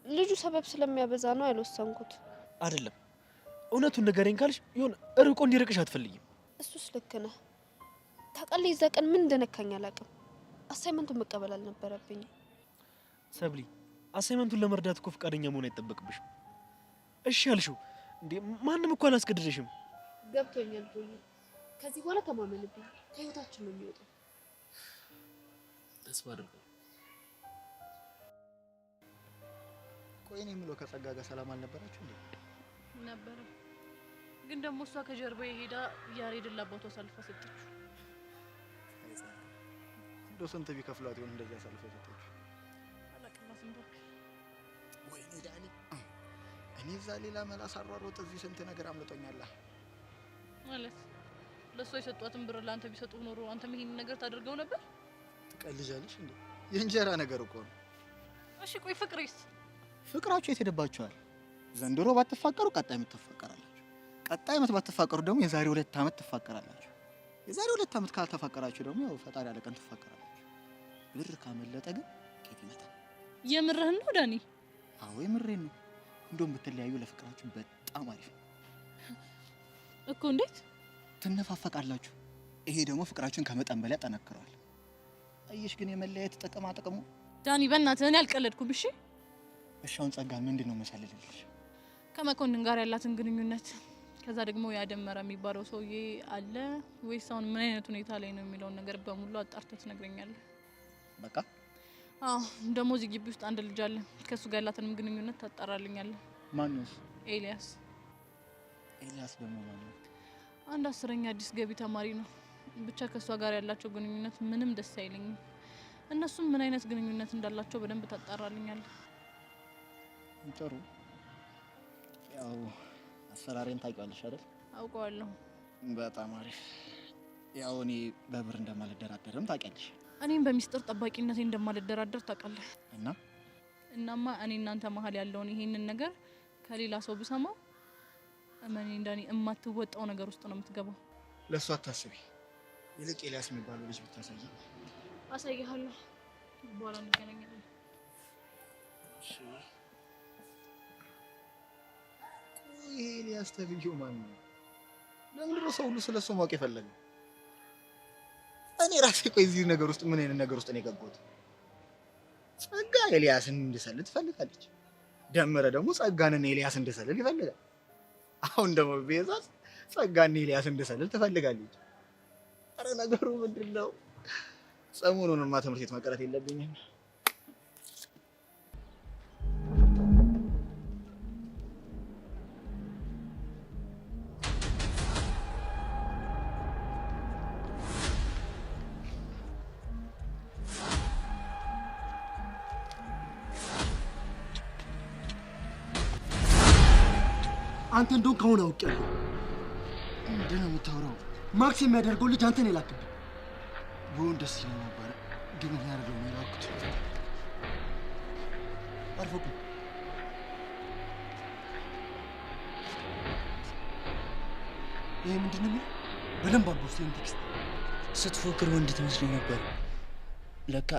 ልጁ ሰበብ ስለሚያበዛ ነው ያልወሰንኩት። አይደለም እውነቱን ንገረኝ ካልሽ የሆነ እርቆ እንዲርቅሽ አትፈልጊም። እሱስ ልክ ነህ። ታውቃለህ፣ የዛ ቀን ምን እንደነካኝ አላውቅም። Assignment ኡን መቀበል አልነበረብኝም። ሰብሊ፣ assignment ኡን ለመርዳት እኮ ፈቃደኛ መሆን አይጠበቅብሽም። እሺ አልሽው እንዴ? ማንም እኮ አላስገድደሽም። ገብቶኛል ጆዬ። ከዚህ በኋላ ተማመንብኝ። ከህይወታችን ነው የሚወጣው። ተስፋ አደርጋለሁ። ቆይ እኔ የምለው ከጸጋ ጋር ሰላም አልነበራችሁ እንዴ? ነበረ፣ ግን ደግሞ እሷ ከጀርባ ሄዳ ያሬድን ለአባቱ አሳልፋ ሰጠችው። እንደው ስንት ቢከፍሏት ይሆን እንደዚህ አሳልፋ የሰጠችው? አላቅላትም እባክህ። ወይኔ ዳኒ፣ እኔ እዛ ሌላ መላ ሳሯሮጥ እዚህ ስንት ነገር አምልጦኛል። ማለት ለእሷ የሰጧትን ብር ለአንተ ቢሰጡ ኖሮ አንተም ይሄንን ነገር ታደርገው ነበር? ትቀልጃለሽ እንዴ? የእንጀራ ነገር እኮ ነው። እሺ ቆይ ፍቅሬስ? ፍቅራችሁ የት ሄደባችኋል? ዘንድሮ ባትፋቀሩ ቀጣይ ዓመት ትፋቀራላችሁ። ቀጣይ ዓመት ባትፋቀሩ ደግሞ የዛሬ 2 ዓመት ትፋቀራላችሁ። የዛሬ 2 ዓመት ካልተፋቀራችሁ ደግሞ ያው ፈጣሪ ያለ ቀን ትፋቀራላችሁ። ብር ካመለጠ ግን ከየት ይመጣል? የምርህን ነው ዳኒ? አዎ የምሬን ነው። እንደውም ብትለያዩ ለፍቅራችሁ በጣም አሪፍ ነው እኮ። እንዴት? ትነፋፈቃላችሁ። ይሄ ደግሞ ፍቅራችሁን ከመጠን በላይ ያጠናክረዋል። አየሽ ግን የመለያየት ጥቅማ ጥቅሙ ዳኒ በእናትህ እኔ አልቀለድኩም። እሺ እሺ፣ አሁን ጸጋ ምንድን ነው መሰልልልሽ? ከመኮንን ጋር ያላትን ግንኙነት፣ ከዛ ደግሞ ያደመረ የሚባለው ሰውዬ አለ ወይስ አሁን ምን አይነት ሁኔታ ላይ ነው የሚለውን ነገር በሙሉ አጣርተህ ትነግረኛለህ። በቃ አዎ፣ ደግሞ እዚህ ግቢ ውስጥ አንድ ልጅ አለ። ከእሱ ጋር ያላትንም ግንኙነት ታጣራልኛለህ። ማን ነው እሱ? ኤልያስ። ኤልያስ ደግሞ ማን ነው? አንድ 10ኛ አዲስ ገቢ ተማሪ ነው። ብቻ ከእሷ ጋር ያላቸው ግንኙነት ምንም ደስ አይለኝም። እነሱም ምን አይነት ግንኙነት እንዳላቸው በደንብ ታጣራልኛለህ። ጥሩ። ያው አሰራሬን ታውቂዋለሽ አይደል? አውቀዋለሁ። በጣም አሪፍ። ያው እኔ በብር እንደማልደራደርም ታውቂያለሽ። እኔም በሚስጥር ጠባቂነቴ እንደማልደራደር ታውቃለህ። እና እናማ እኔ እናንተ መሀል ያለውን ይሄንን ነገር ከሌላ ሰው ብሰማው እመኔ እንዳኔ እማትወጣው ነገር ውስጥ ነው የምትገባው። ለእሱ አታስቢ። ይልቅ ኤልያስ የሚባለው ልጅ ብታሳይ። አሳይሃለሁ። በኋላ እንገናኛለን። ይሄ ኤልያስ ተብዬው ማን ነው? ለምንድን ነው ሰው ሁሉ ስለ እሱ ማወቅ የፈለገው? እኔ ራሴ ቆይ እዚህ ነገር ውስጥ ምን አይነት ነገር ውስጥ ነው የገባሁት? ጸጋ ኤልያስን እንድሰልል ትፈልጋለች። ደመረ ደግሞ ጸጋንን ኤልያስ እንድሰልል ይፈልጋል። አሁን ደግሞ ቤዛ ጸጋን ኤልያስ እንድሰልል ትፈልጋለች። አረ ነገሩ ምንድን ነው? ሰሞኑንማ ትምህርት ቤት መቅረት የለብኝም። አንተ እንደሆን ከሆነ አውቄያለሁ። ምንድን ነው የምታወራው? ማክስ የሚያደርገው ልጅ አንተ ነው የላክብኝ። ቢሆን ደስ ይለኝ ነበረ፣ ግን እኔ አይደለሁም የላኩት። አርፈህ ቁም። ይሄ ምንድን ነው የሚለው? በደንብ አንብብ እስኪ ይሄን text። ስትፎክር ወንድ ትመስለኝ ነበር። ለካ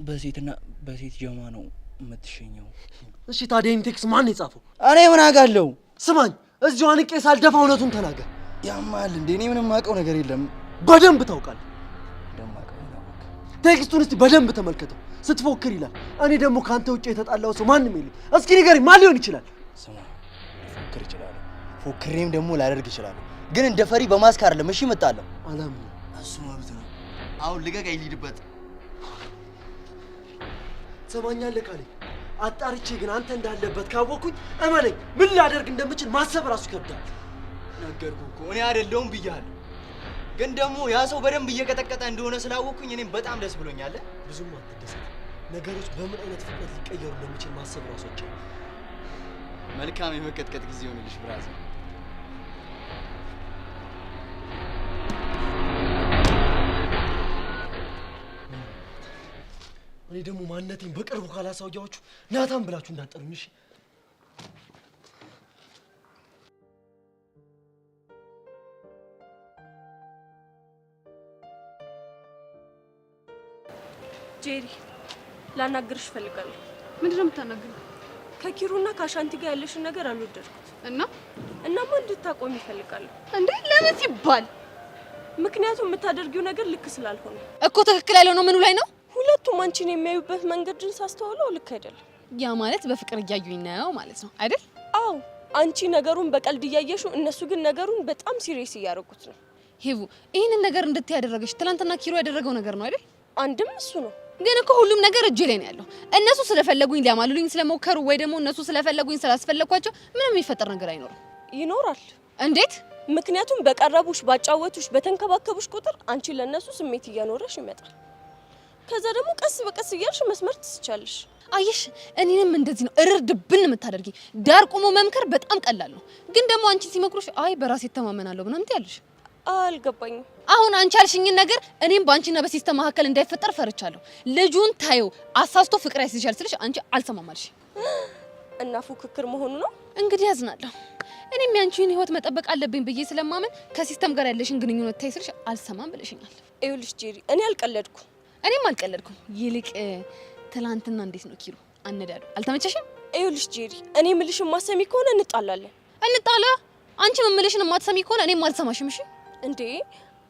በሴትና በሴት ጀማ ነው የምትሸኘው። እሺ ታዲያ ይሄን text ማን ነው የጻፈው? እኔ ምን አውቃለሁ? ስማኝ፣ እዚሁ አንቄ ሳልደፋ እውነቱን ተናገር። ያማል እንዴ? እኔ ምንም የማውቀው ነገር የለም። በደንብ ታውቃለህ። Text ኡን እስቲ በደንብ ተመልከተው። ስትፎክር ይላል። እኔ ደግሞ ከአንተ ውጭ የተጣላው ሰው ማንም የለም። እስኪ ንገረኝ፣ ማን ሊሆን ይችላል? ስማ፣ ልፎክር እችላለሁ፣ ፎክሬም ደግሞ ላደርግ እችላለሁ። ግን እንደ ፈሪ በማስክ አይደለም። እሺ እመጣለሁ። አላምንም። እሱ መብት ነው። አሁን ልቀቀኝ፣ ልሂድበት። ትሰማኛለህ ካለኝ አጣርቼ ግን አንተ እንዳለበት ካወቅኩኝ እመነኝ፣ ምን ላደርግ እንደምችል ማሰብ እራሱ ይከብዳል። ነገርኩህ እኮ እኔ አይደለሁም ብያለሁ። ግን ደግሞ ያ ሰው በደንብ እየቀጠቀጠ እንደሆነ ስላወቅኩኝ እኔም በጣም ደስ ብሎኛል። ብዙም አትደሰት። ነገሮች በምን አይነት ፍጥነት ሊቀየሩ እንደሚችል ማሰብ እራሱ አይቻልም። መልካም የመቀጥቀጥ ጊዜ ይሆንልሽ brother። እኔ ደግሞ ማንነቴን በቅርቡ ካላሳያችሁ ናታን ብላችሁ እንዳትጠሩኝ እሺ? ጄሪ ላናግርሽ እፈልጋለሁ። ምንድን ነው የምታናግሪው? ከኪሩና ከአሻንቲ ጋር ያለሽን ነገር አልወደድኩት። እና እናማ እንድታቆሚ እፈልጋለሁ። እንዴ ለምን ሲባል? ምክንያቱም የምታደርጊው ነገር ልክ ስላልሆነ እኮ። ትክክል ያልሆነው ምኑ ላይ ነው? ሁለቱም አንቺን የሚያዩበት መንገድን ሳስተውለው ልክ አይደለም። ያ ማለት በፍቅር እያዩኝ ነው ማለት ነው አይደል? አዎ፣ አንቺ ነገሩን በቀልድ እያየሽው፣ እነሱ ግን ነገሩን በጣም serious እያደረጉት ነው። ሄቡ፣ ይህንን ነገር እንድትይ ያደረገሽ ትናንትና ኪሩ ያደረገው ነገር ነው አይደል? አንድም እሱ ነው። ግን እኮ ሁሉም ነገር እጄ ላይ ነው ያለው። እነሱ ስለፈለጉኝ ሊያማልሉኝ ስለሞከሩ ወይ ደግሞ እነሱ ስለፈለጉኝ ስላስፈለግኳቸው ምንም የሚፈጠር ነገር አይኖርም። ይኖራል። እንዴት? ምክንያቱም በቀረቡሽ፣ ባጫወቱሽ፣ በተንከባከቡሽ ቁጥር አንቺ ለእነሱ ስሜት እያኖረሽ ይመጣል። ከዛ ደግሞ ቀስ በቀስ እያልሽ መስመር ትስቻለሽ። አየሽ፣ እኔንም እንደዚህ ነው እርር ድብን የምታደርጊ። ዳር ቆሞ መምከር በጣም ቀላል ነው። ግን ደግሞ አንቺ ሲመክሩሽ አይ በራሴ እተማመናለሁ ምናምን ትያለሽ። አልገባኝም። አሁን አንቺ ያልሽኝን ነገር እኔም በአንቺና በ system መካከል እንዳይፈጠር ፈርቻለሁ። ልጁን ታየው አሳስቶ ፍቅር ያስይዝሻል ስልሽ አንቺ አልሰማም አልሽ። እና ፉክክር መሆኑ ነው እንግዲህ። ያዝናለሁ። እኔም ያንቺን ህይወት መጠበቅ አለብኝ ብዬ ስለማመን ከ system ጋር ያለሽን ግንኙነት ታይ ስልሽ አልሰማም ብለሽኛል። ይኸውልሽ ጄሪ፣ እኔ አልቀለድኩም። እኔም አልቀለድኩም። ይልቅ ትላንትና እንዴት ነው ኪሩ አነዳዱ አልተመቸሽም? ይኸውልሽ ጄሪ፣ እኔ የምልሽን ማሰሚ ከሆነ እንጣላለን። እንጣላ? አንቺ የምልሽን የማትሰሚ ከሆነ እኔም አልሰማሽም። እሺ እንዴ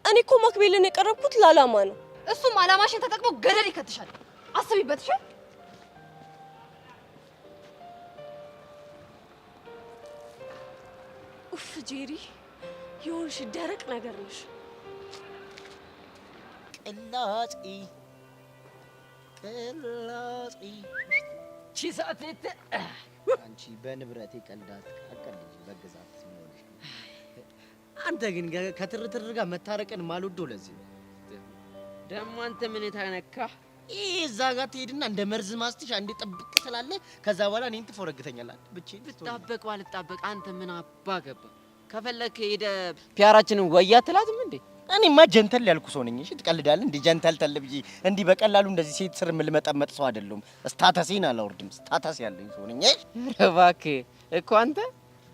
እኔ እኮ ማክቤልን የቀረብኩት ለዓላማ ነው። እሱም ዓላማሽን ተጠቅሞ ገደል ይከትሻል። አስቢበት። እሺ ኡፍ ጄሪ፣ የሆንሽ ደረቅ ነገር ነሽ። ቅላጺ ቅላጺ ቺ ሰዓት አንቺ በንብረቴ ቀልዳት አቀልጅ በግዛት ሆነሽ። አንተ ግን ከትርትር ጋር መታረቅን ማልወደው ለዚህ ነው። ደግሞ አንተ ምን ታነካ? ይህ እዛ ጋር ትሄድና እንደ መርዝ ማስትሽ አንዴ ጥብቅ ትላለህ። ከዛ በኋላ እኔን ትፎረግተኛለህ። ብቻዬን ብጣበቅ ባልጣበቅ አንተ ምን አባ ገባ? ከፈለክ ሄደህ PR ኣችንን ወያ አትላትም እንዴ? እኔማ gentle ያልኩ ሰው ነኝ። እሺ ትቀልዳለህ እንዴ? Gentle ተል ብዬ እንዲህ በቀላሉ እንደዚህ ሴት ስር የምልመጠመጥ ሰው አይደለሁም። Status ኤን አላወርድም። Status ያለኝ ሰው ነኝ። እሺ ኧረ እባክህ እኮ አንተ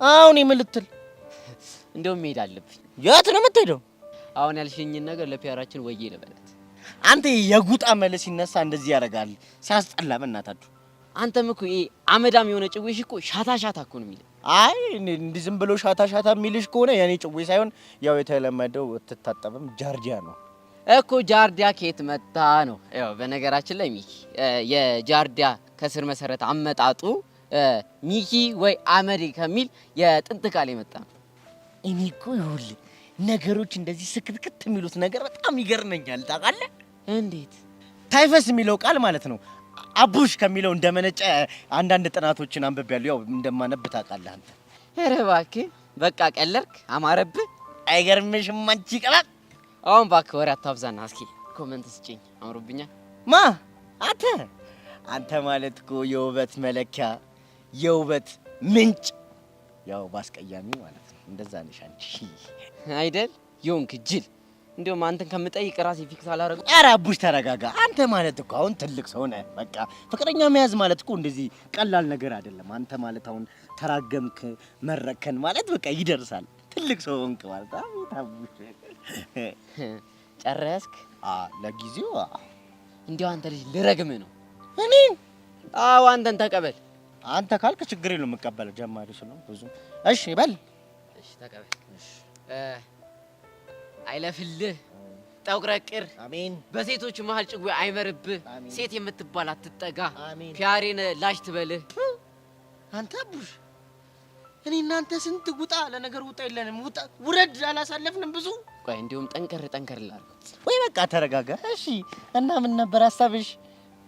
አሁን የምን ልትል? እንደውም መሄድ አለብኝ። የት ነው የምትሄደው? አሁን ያልሽኝን ነገር ለ PR ኣችን ወዬ ልበላት። አንተ የጉጣ መልስ ሲነሳ እንደዚህ ያደርጋል። ሲያስጠላ በእናታችሁ። አንተም እኮ ይሄ አመዳም የሆነ ጭዌሽ እኮ ሻታ ሻታ እኮ ነው የሚልህ። አይ እንዲህ ዝም ብሎ ሻታ ሻታ የሚልሽ ከሆነ የኔ ጭዌ ሳይሆን ያው የተለመደው ትታጠብም ጃርዲያ ነው እኮ። ጃርዲያ ከየት መጣ ነው? ያው በነገራችን ላይ ሚኪ የጃርዲያ ከስር መሰረት አመጣጡ ሚኪ ወይ አመዴ ከሚል የጥንት ቃል የመጣ ነው። እኔ እኮ ይኸውልህ ነገሮች እንደዚህ ስክትክት የሚሉት ነገር በጣም ይገርመኛል። ታውቃለህ? እንዴት? ታይፈስ የሚለው ቃል ማለት ነው አቡሽ ከሚለው እንደመነጨ አንዳንድ ጥናቶችን አንብቤያለሁ። ያው እንደማነብ ታውቃለህ አንተ። ኧረ እባክህ በቃ ቀለድክ፣ አማረብህ። አይገርምሽም አንቺ ቅባት? አሁን እባክህ ወሬ አታብዛና እስኪ comment ስጭኝ። አምሮብኛል። ማ አንተ አንተ ማለት እኮ የውበት መለኪያ የውበት ምንጭ፣ ያው ባስቀያሚ ማለት ነው። እንደዛ ነሽ አንቺ አይደል? የሆንክ ጅል። እንዲያውም አንተን ከምጠይቅ ራሴ fix አላደረገው። ኧረ አቡሽ ተረጋጋ። አንተ ማለት እኮ አሁን ትልቅ ሰው ነህ። በቃ ፍቅረኛ መያዝ ማለት እኮ እንደዚህ ቀላል ነገር አይደለም። አንተ ማለት አሁን ተራገምክ መረከን ማለት በቃ ይደርሳል። ትልቅ ሰው ሆንክ ማለት። አቤት አቡሽ። ጨረስክ? ለጊዜው። እንዲያው አንተ ልጅ ልረግምህ ነው። እኔ? አዎ አንተን ተቀበል። አንተ ካልክ ችግር የለውም የምቀበለው፣ ጀማሪ ስለሆንኩ ብዙ። እሺ በል። እሺ ተቀበል። አይለፍልህ፣ ጠቁረህ ቅር። አሜን። በሴቶች መሀል ጭዌ አይመርብህ። ሴት የምትባል አትጠጋ። PR ኤን ላሽ ትበልህ። አንተ አቡሽ እኔ እናንተ ስንት ውጣ፣ ለነገሩ ውጣ የለንም፣ ውጣ ውረድ አላሳለፍንም ብዙ። ቆይ እንዲሁም ጠንከር ጠንከር ላድርገው። ወይ በቃ ተረጋጋ። እሺ እና ምን ነበር ሀሳብሽ?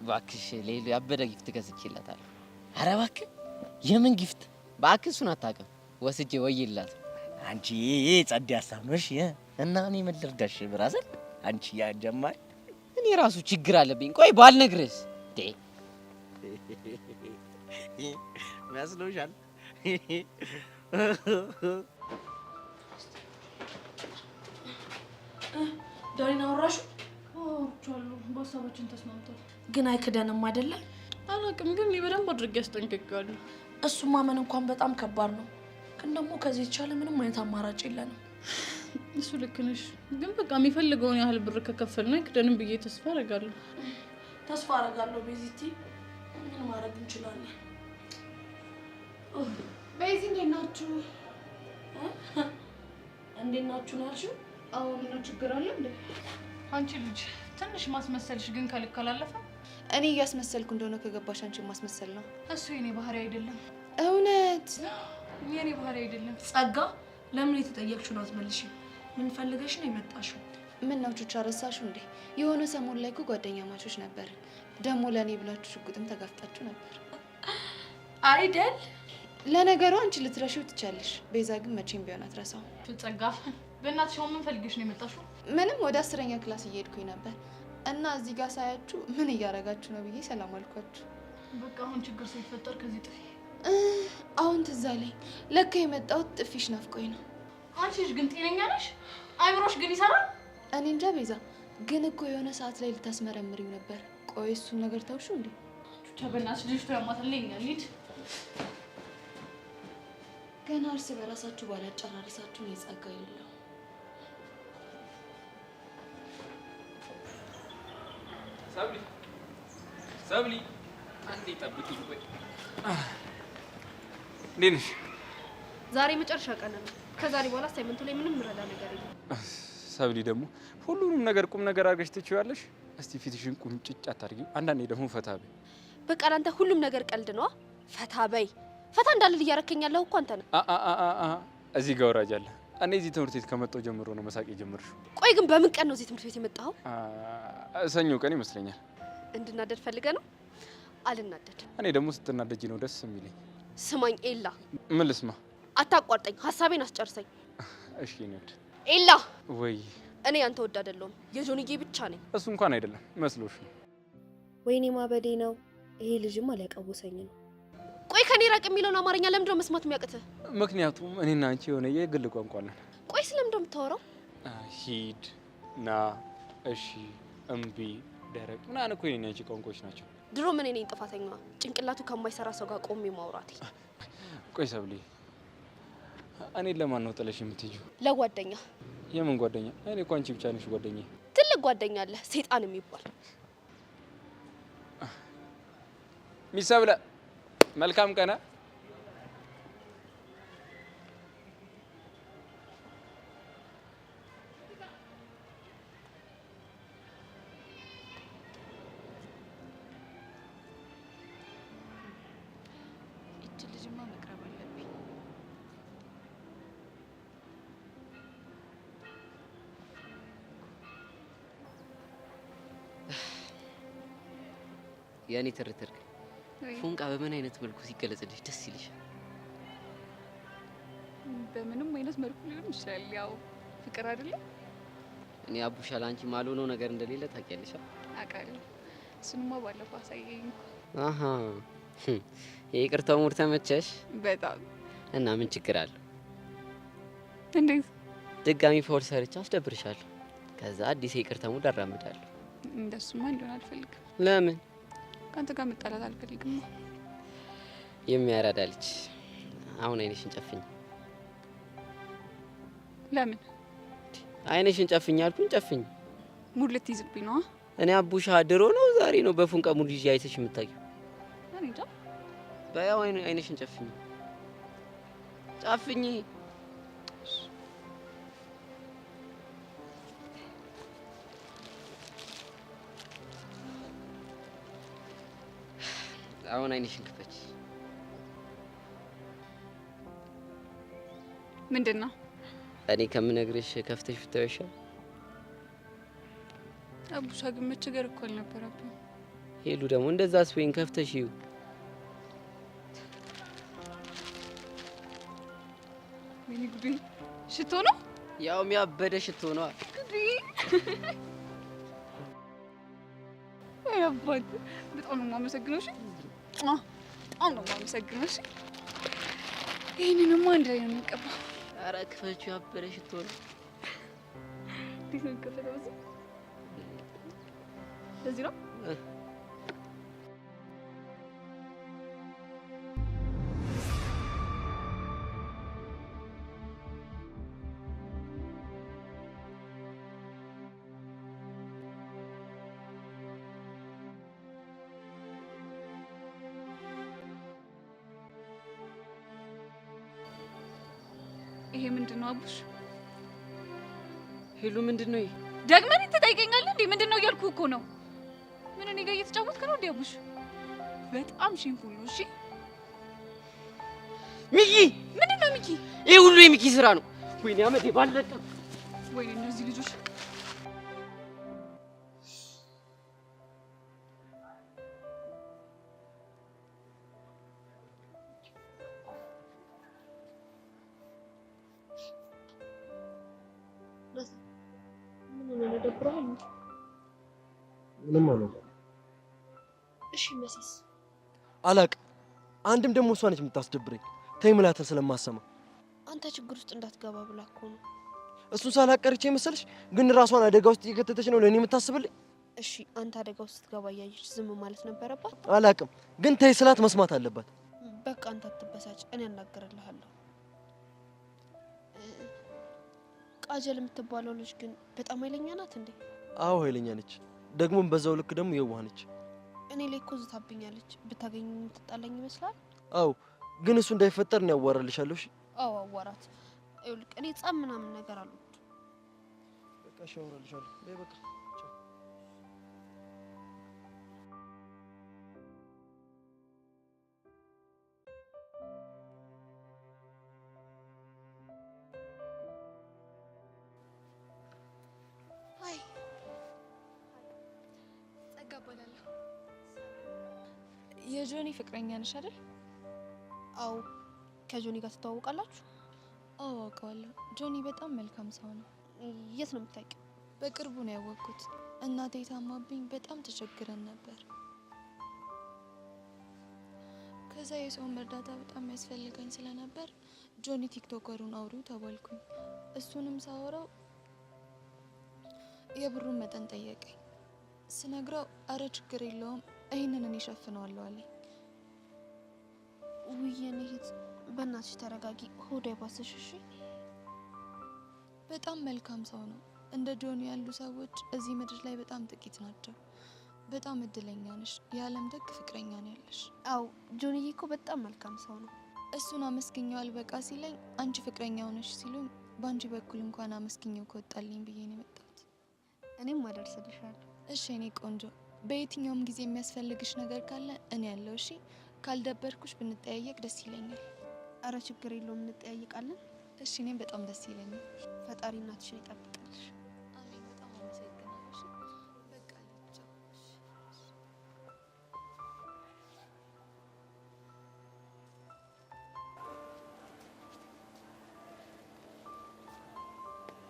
እባክሽ ሌሉ ያበደ gift ገዝቼላታለሁ። ኧረ እባክህ የምን gift? እባክህ እሱን አታውቅም። ወስጄ ወይላት። አንቺ ጸዴ ሀሳብ ነው። እሺ እና እኔ ምን ልርዳሽ brother? አንቺ ያ ጀማሪ እኔ ራሱ ችግር አለብኝ። ቆይ ባልነግርህስ? እንዴ መስሎሻል? ዳኒን አወራሽው? አውርቼዋለሁ። በሀሳባችን ተስማምቷል። ግን አይክደንም አይደለ? አላውቅም፣ ግን እኔ በደንብ አድርጌ አስጠንቅቄዋለሁ። እሱ ማመን እንኳን በጣም ከባድ ነው። ግን ደግሞ ከዚህ የተሻለ ምንም አይነት አማራጭ የለንም። እሱ ልክ ነሽ፣ ግን በቃ የሚፈልገውን ያህል ብር ከከፈልነው አይክደንም ብዬ ተስፋ አደርጋለሁ። ተስፋ አደርጋለሁ። ቤዚቲ ምን ማድረግ እንችላለን? ቤዚ እንዴት ናችሁ? እንዴት ናችሁ ነው ያልሽው? አዎ፣ ምነው ችግር አለ እንዴ? አንቺ ልጅ ትንሽ ማስመሰልሽ ግን ከልክ አላለፈ። እኔ እያስመሰልኩ እንደሆነ ከገባሽ አንቺ ማስመሰል ነው። እሱ የኔ ባህሪ አይደለም። እውነት የኔ ባህሪ አይደለም። ጸጋ፣ ለምን የተጠየቅሽውን አትመልሽም? ምን ፈልገሽ ነው የመጣሽው? ምን ነው ቹቻ ረሳሽው እንዴ? የሆነ ሰሞን ላይ እኮ ጓደኛማቾች ነበርን። ደግሞ ለእኔ ብላችሁ ሽጉጥም ተጋፍጣችሁ ነበር አይደል? ለነገሩ አንቺ ልትረሺው ትቻለሽ። ቤዛ ግን መቼም ቢሆን አትረሳውም። ጸጋ፣ በእናትሽ አሁን ምን ፈልገሽ ነው የመጣሽው? ምንም፣ ወደ 10ኛ class እየሄድኩኝ ነበር እና እዚህ ጋር ሳያችሁ ምን እያደረጋችሁ ነው ብዬ ሰላም አልኳችሁ። በቃ አሁን ችግር ሳይፈጠር ከዚህ ጥፊ። አሁን ትዝ አለኝ። ለካ የመጣሁት ጥፊሽ ናፍቆኝ ነው። አንቺ ልጅ ግን ጤነኛ ነሽ? አይምሮሽ ግን ይሰራል? እኔ እንጃ ቤዛ፣ ግን እኮ የሆነ ሰዓት ላይ ልታስመረምሪው ነበር። ቆይ እሱን ነገር ተውሽው እንዴ? ቹቻ በእናትሽ ልጅቷ ያማታል። ነይ እኛ እንሂድ። ገና እርስ በራሳችሁ ባላጨራረሳችሁ ነው የጸጋ የሌለው። ሰብሊ ሰብሊ፣ አንዴ ጠብቂኝ። ቆይ እንዴት ነሽ? ዛሬ መጨረሻ ቀን ነው። ከዛሬ በኋላ assignment ኡ ላይ ምንም ምረዳ ነገር የለም። ሰብሊ ደግሞ ሁሉንም ነገር ቁም ነገር አድርገሽ ትችያለሽ። እስቲ ፊትሽን ቁምጭጭ አታድርጊው። አንዳንዴ ደግሞ ፈታ በይ። በቃ ለአንተ ሁሉም ነገር ቀልድ ነዋ። ፈታ በይ። ፈታ እንዳልል እያረከኝ ያለኸው እኮ አንተ ነህ። አ አ አ አ እዚህ ጋር ወራጅ አለ። እኔ እዚህ ትምህርት ቤት ከመጣሁ ጀምሮ ነው መሳቅ የጀመርሽው። ቆይ ግን በምን ቀን ነው እዚህ ትምህርት ቤት የመጣኸው? ሰኞ ቀን ይመስለኛል። እንድናደድ ፈልገህ ነው? አልናደድም። እኔ ደግሞ ስትናደጂ ነው ደስ የሚለኝ። ስማኝ ኤላ። ምን ልስማ? አታቋርጠኝ፣ ሀሳቤን አስጨርሰኝ። እሺ ነድ ኤላ። ወይ እኔ ያንተ ወድ አይደለሁም፣ የጆንዬ ብቻ ነኝ። እሱ እንኳን አይደለም መስሎሽ ነው። ወይኔ ማበዴ ነው ይሄ ልጅማ፣ ሊያቀውሰኝ ነው። ቆይ ከኔ ራቅ የሚለውን አማርኛ ለምንድን ነው መስማት የሚያቅትህ? ምክንያቱም እኔና አንቺ የሆነ የግል ቋንቋ አለን። ቆይ ስለምንድን ነው የምታወራው? ሂድ፣ ና፣ እሺ፣ እምቢ፣ ደረቅ ምናምን እኮ የኔና አንቺ ቋንቋዎች ናቸው። ድሮ ምን እኔ ጥፋተኛዋ ጭንቅላቱ ከማይሰራ ሰው ጋር ቆሜ ማውራቴ። ቆይ ሰብሊ፣ እኔን ለማን ነው ጥለሽ የምትሄጂው? ለጓደኛ። የምን ጓደኛ? እኔ እኮ አንቺ ብቻ ነሽ ጓደኛዬ። ትልቅ ጓደኛ አለ ሰይጣን የሚባል። ሚስ ሰብለ መልካም ቀና። ይቺ ልጅማ መቅረብ አለብኝ። የእኔ ትርትር ግን ፎንቃ በምን አይነት መልኩ ሲገለጽልሽ ደስ ይልሻል? በምንም አይነት መልኩ ሊሆን ይችላል። ያው ፍቅር አይደለም። እኔ አቡሻ ለአንቺ ማልሆነው ነገር እንደሌለ ታውቂያለሽ? አውቃለሁ። እሱንማ ባለፈው አሳየኝ እኮ። አሃ የይቅርታው mood ተመቸሽ? በጣም። እና ምን ችግር አለው? እንዴት? ድጋሚ foul ሰርቼ አስደብርሻለሁ። ከዛ አዲስ የይቅርታ mood አራምዳለሁ። እንደሱማ እንዲሆን አልፈልግም። ለምን? ከአንተ ጋር መጣላት አልፈልግም። የሚያራዳ ልጅ። አሁን አይንሽን ጨፍኝ። ለምን? አይንሽን ጨፍኝ አልኩኝ፣ ጨፍኝ። mood ልትይዝብኝ ነው? እኔ አቡሻ ድሮ ነው ዛሬ ነው በፉንቃ mood ይዤ አይተሽ የምታውቂው? እኔ እንጃ። በያው አይንሽን ጨፍኝ፣ ጨፍኝ። አሁን አይንሽን ክፈች። ምንድን ነው? እኔ ከምነግርሽ ከፍተሽ ብታዪው ይሻላል። አቡሻ ግን መቸገር እኮ አልነበረብህም። ሄሉ ደግሞ እንደዛ ስወይን ከፍተሽ ይዩ። ወይኔ ጉዴ! ሽቶ ነው? ያው የሚያበደ ሽቶ ነው። ጉዴ! ወይ አባት፣ በጣም ነው የማመሰግነው። እሺ በጣም ነው የማመሰግነው። እሺ ይሄንንማ አንድ ላይ ነው የምንቀባው። ኧረ ክፈችው፣ ያበደ ሽቶ ነው። እንዴት ነው የሚከፈተው? በዚህ በዚህ ነው። ይሄ ምንድን ነው አቡሽ? ሄሉ ምንድን ነው ይሄ? ደግመህ እኔን ትጠይቀኛለህ እንዴ? ምንድን ነው እያልኩህ እኮ ነው። ምን እኔ ጋር እየተጫወትክ ነው እንዴ አቡሽ? በጣም shameful ነው። እሺ ሚኪ፣ ምንድን ነው ሚኪ? ይሄ ሁሉ የሚኪ ስራ ነው። ወይኔ አመዴ ባለቀ። ወይኔ እነዚህ ልጆች ምንም አልሆንኩም። እሺ መሲስ? አላቅም። አንድም ደግሞ እሷ ነች የምታስደብረኝ። ተይ ምላትን ስለማሰማ። አንተ ችግር ውስጥ እንዳትገባ ብላ እኮ ነው። እሱን ሳላቀርቼ መሰለሽ? ግን ራሷን አደጋ ውስጥ እየከተተች ነው ለእኔ የምታስብልኝ። እሺ አንተ አደጋ ውስጥ ስትገባ እያየች ዝም ማለት ነበረባት? አላቅም፣ ግን ተይ ስላት መስማት አለባት። በቃ አንተ አትበሳጭ፣ እኔ አናግርልሃለሁ። ቃጀል የምትባለው ልጅ ግን በጣም ኃይለኛ ናት እንዴ? አዎ ኃይለኛ ነች። ደግሞም በዛው ልክ ደግሞ የዋህ ነች። እኔ ላይ እኮ ዝታብኛለች። ብታገኝ የምትጣላኝ ይመስላል? አዎ ግን እሱ እንዳይፈጠር ነው ያዋራልሻለሁ። እሺ? አዎ አዋራት። ይኸውልህ እኔ ጸብ ምናምን ነገር አልወድም። በቃ እሺ አወራልሻለሁ። በይ በቃ። የጆኒ ፍቅረኛ ነሽ አይደል? አዎ። ከጆኒ ጋር ትተዋወቃላችሁ? አዎ አውቀዋለሁ። ጆኒ በጣም መልካም ሰው ነው። የት ነው የምታውቂው? በቅርቡ ነው ያወቅኩት። እናቴ ታማብኝ በጣም ተቸግረን ነበር። ከዛ የሰውን እርዳታ በጣም ያስፈልገኝ ስለነበር ጆኒ ቲክቶከሩን አውሪው ተባልኩኝ። እሱንም ሳወራው የብሩን መጠን ጠየቀኝ። ስነግረው አረ ችግር የለውም ይህንን እኔ እሸፍነዋለሁ አለኝ። ውይ የኔ እህት በእናትሽ ተረጋጊ፣ ሆድ አይባስሽ እሺ። በጣም መልካም ሰው ነው። እንደ ጆኒ ያሉ ሰዎች እዚህ ምድር ላይ በጣም ጥቂት ናቸው። በጣም እድለኛ ነሽ። የዓለም ደግ ፍቅረኛ ነው ያለሽ። አዎ ጆኒዬ እኮ በጣም መልካም ሰው ነው። እሱን አመስግኘው አልበቃ ሲለኝ አንቺ ፍቅረኛው ነሽ ሲሉኝ በአንቺ በኩል እንኳን አመስግኘው ከወጣልኝ ብዬ ነው የመጣሁት። እኔም አደርስልሻለሁ። እሺ የኔ ቆንጆ፣ በየትኛውም ጊዜ የሚያስፈልግሽ ነገር ካለ እኔ ያለው። እሺ ካልደበርኩሽ ብንጠያየቅ ደስ ይለኛል። አረ ችግር የለውም እንጠያየቃለን። እሺ እኔም በጣም ደስ ይለኛል። ፈጣሪ እናትሽን ይጠብቅልሽ። አሜን። በጣም አመሰግናለሁ። እሺ በቃ ቻው።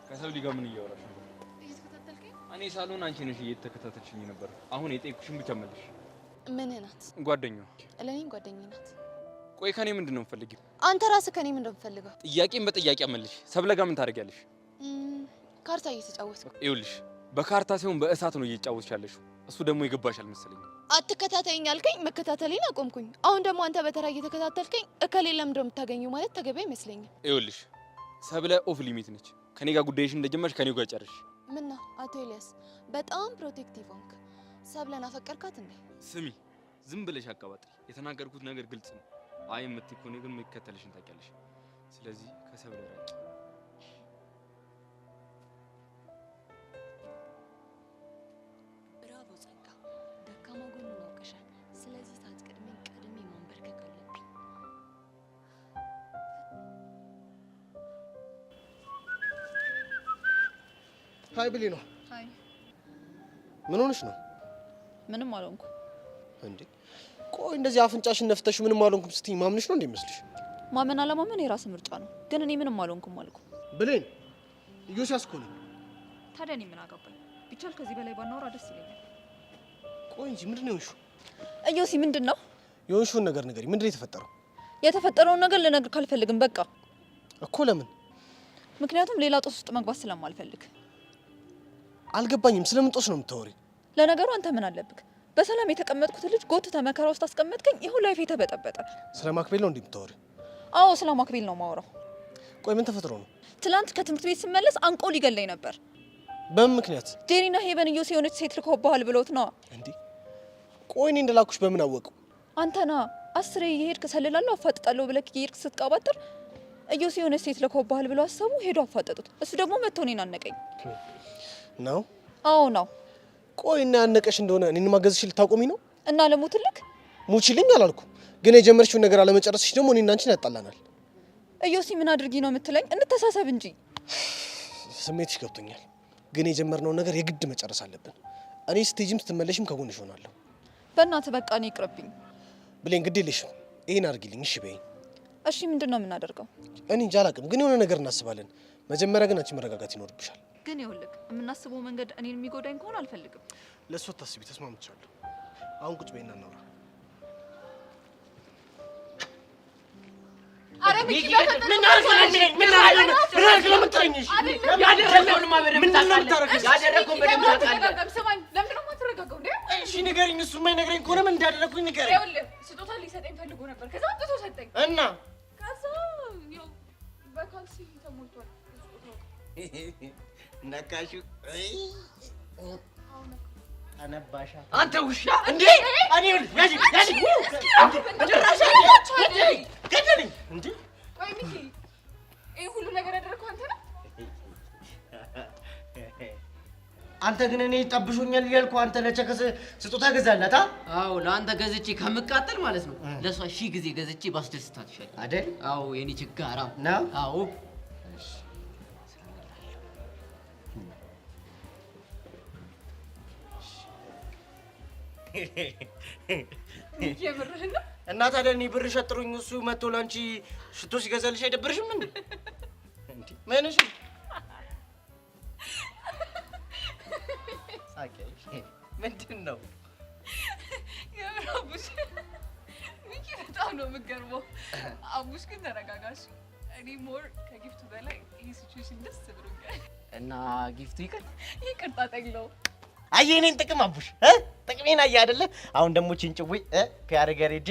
ከሰብሊ ጋር ምን እያወራሽ ነበር? እየተከታተልከኝ? እኔ ሳልሆን አንቺ ነሽ እየተከታተልሽኝ ነበር። አሁን የጠየኩሽን ብቻ መልሽ። ምንህ ናት? ጓደኛዋ። ለእኔም ጓደኛዬ ናት። ቆይ ከኔ ምንድን ነው የምትፈልጊው? አንተ ራስህ ከኔ ምንድን ነው የምትፈልገው? ጥያቄን በጥያቄ መልሽ። ሰብለ ጋር ምን ታደርጊያለሽ? ካርታ እየተጫወትኩ። ይኸውልሽ በካርታ ሳይሆን በእሳት ነው እየተጫወትሽ ያለሽው። እሱ ደግሞ የገባሽ አልመሰለኝም። አትከታተይኝ አልከኝ፣ መከታተሌን አቆምኩኝ። አሁን ደግሞ አንተ በተራ እየተከታተልከኝ እከሌ ለምንድን ነው የምታገኘው ማለት ተገቢ አይመስለኝም። ይኸውልሽ ሰብለ off limit ነች። ከኔ ጋር ጉዳይሽን እንደጀመርሽ ከኔ ጋር ጨርሽ። ምነው አቶ ኤልያስ በጣም protective ሆንክ። ሰብለን አፈቀርካት እንዴ? ስሚ ዝም ብለሽ አቀባጥሪ። የተናገርኩት ነገር ግልጽ ነው። አይ የምትይ ከሆነ ግን የሚከተልሽን ታውቂያለሽ። ስለዚህ ከሰብለ ራቂ። ብራቮ ጸጋ፣ ደካማ ጎኑን አውቀሻል። ስለዚህ ሳትቀድመኝ ቀድሜ ማንበርከክ አለብኝ። Hi ብሌኗ፣ Hi። ምን ሆነሽ ነው ምንም አልሆንኩም። እንዴ? ቆይ እንደዚህ አፍንጫሽን ነፍተሽ ምንም አልሆንኩም ስትይ ማምንሽ ነው እንዴ የሚመስልሽ? ማመን አለማመን የራስ ምርጫ ነው፣ ግን እኔ ምንም አልሆንኩም አልኩ። ብሌን፣ ኢዮስያስ እኮ ነኝ። ታዲያ እኔ ምን አገባኝ? ቢቻል ከዚህ በላይ ባናወራ ደስ ይለኛል። ቆይ እንጂ ምንድን ነው የሆንሽው? ኢዮሲ ምንድን ነው የሆንሽውን ነገር ንገሪኝ። ምንድን ነው የተፈጠረው? የተፈጠረውን ነገር ልነግርህ አልፈልግም። በቃ እኮ ለምን? ምክንያቱም ሌላ ጦስ ውስጥ መግባት ስለማልፈልግ። አልገባኝም። ስለምን ጦስ ነው የምታወሪው? ለነገሩ አንተ ምን አለብክ? በሰላም የተቀመጥኩት ልጅ ጎትተህ መከራ ውስጥ አስቀመጥከኝ። ይኸው life ኤ ተበጠበጠ። ስለ ማክቤል ነው እንዴ የምታወሪው? አዎ ስለ ማክቤል ነው የማወራው። ቆይ ምን ተፈጥሮ ነው? ትላንት ከትምህርት ቤት ስመለስ አንቆ ሊገለኝ ነበር። በምን ምክንያት? ጄሪና ሄቨን ኢዮሲ የሆነች ሴት ልከውብሃል ብለውት ነዋ። እንዴ ቆይ እኔ እንደላኩሽ በምን አወቁ? አንተና አስሬ እየሄድክ እሰልላለሁ አፋጥጣለሁ ብለህ እየሄድክ ስትቀባጥር ኢዮሲ የሆነች ሴት ልከውብሃል ብለው አሰቡ። ሄዶ አፋጠጡት። እሱ ደግሞ መጥቶ እኔን አነቀኝ። ነው? አዎ ነው። ቆይ እና ያነቀሽ እንደሆነ እኔን ማገዝሽ ልታቆሚ ነው? እና ለሞትልክ ሙችልኝ አላልኩም፣ ግን የጀመርሽውን ነገር አለመጨረስሽ ደግሞ እኔና አንቺን ያጣላናል። ኢዮሲ ምን አድርጊ ነው የምትለኝ? እንተሳሰብ እንጂ። ስሜትሽ ገብቶኛል፣ ግን የጀመርነውን ነገር የግድ መጨረስ አለብን። እኔ ስትሄጂም ስትመለሽም ከጎንሽ እሆናለሁ። በእናትህ በቃ እኔ ይቅርብኝ። ብሌን ግድ የለሽም፣ ይሄን አድርጊልኝ እሺ በይኝ። እሺ ምንድን ነው የምናደርገው? እኔ እንጃ አላውቅም፣ ግን የሆነ ነገር እናስባለን። መጀመሪያ ግን አንቺ መረጋጋት ይኖርብሻል። ግን ይኸውልህ የምናስበው መንገድ እኔን የሚጎዳኝ ከሆነ አልፈልግም። ለእሱ አታስቢ፣ ተስማምቻለሁ። አሁን ቁጭ በይና እናውራ። አረ ሚኪ ምን አድርግ ነው የሚለኝ? ምን አድርግ ነው? ምን አድርግ ነው የምትለኝ? እሺ ያደረገውንማ በደንብ ታውቃለህ። ያደረገውን በደንብ ታውቃለህ። ስማኝ፣ ለምንድን ነው የማትረጋጋው እንዴ? እሺ ንገሪኝ። እሱ የማይነግረኝ ከሆነ ምን እንዳደረግኩኝ ንገሪኝ። ይኸውልህ ስጦታ ሊሰጠኝ ፈልጎ ነበር። ከዛ አምጥቶ ሰጠኝ እና ከዛ ያው በካልሲ ተሞልቷል ስጦታው። ነካሹ አነባሻ አንተ ውሻ እንዴ! እኔ ያጂ ያጂ ጭራሽ ገደለኝ እንዴ! ቆይ ሚኪ፣ ይሄ ሁሉ ነገር ያደረግከው አንተ ነህ? አንተ ግን እኔ ጠብሾኛል እያልኩ አንተ ለቸከስ ስጦታ ገዛላት? አዎ ለአንተ ገዝቼ ከምቃጠል ማለት ነው ለእሷ ሺህ ጊዜ ገዝቼ ባስደስታት ይሻላል አይደል? አዎ የኔ ችጋራም ነው። አዎ የምርህን ነው? እና ታዲያ እኔ ብር ሸጥሩኝ እሱ መጥቶ ለአንቺ ሽቶ ሲገዛልሽ አይደብርሽም እንዴ? እንዴ ምንሽ ሳቂ? ምንድን ነው? የምር አቡሽ፣ ሚኪ በጣም ነው የምገርመው። አቡሽ ግን ተረጋጋሽ። እኔ more ከ gift ኡ በላይ ይህ situation ደስ ብሎኛል። እና gift ኡ ይቅር ይቅር ጣጠግለው። አየህ የእኔን ጥቅም አቡሽ፣ ጥቅሜን አየህ አይደለ? አሁን ደግሞ ቺንጭዌ ፒያር ጋር ሄጄ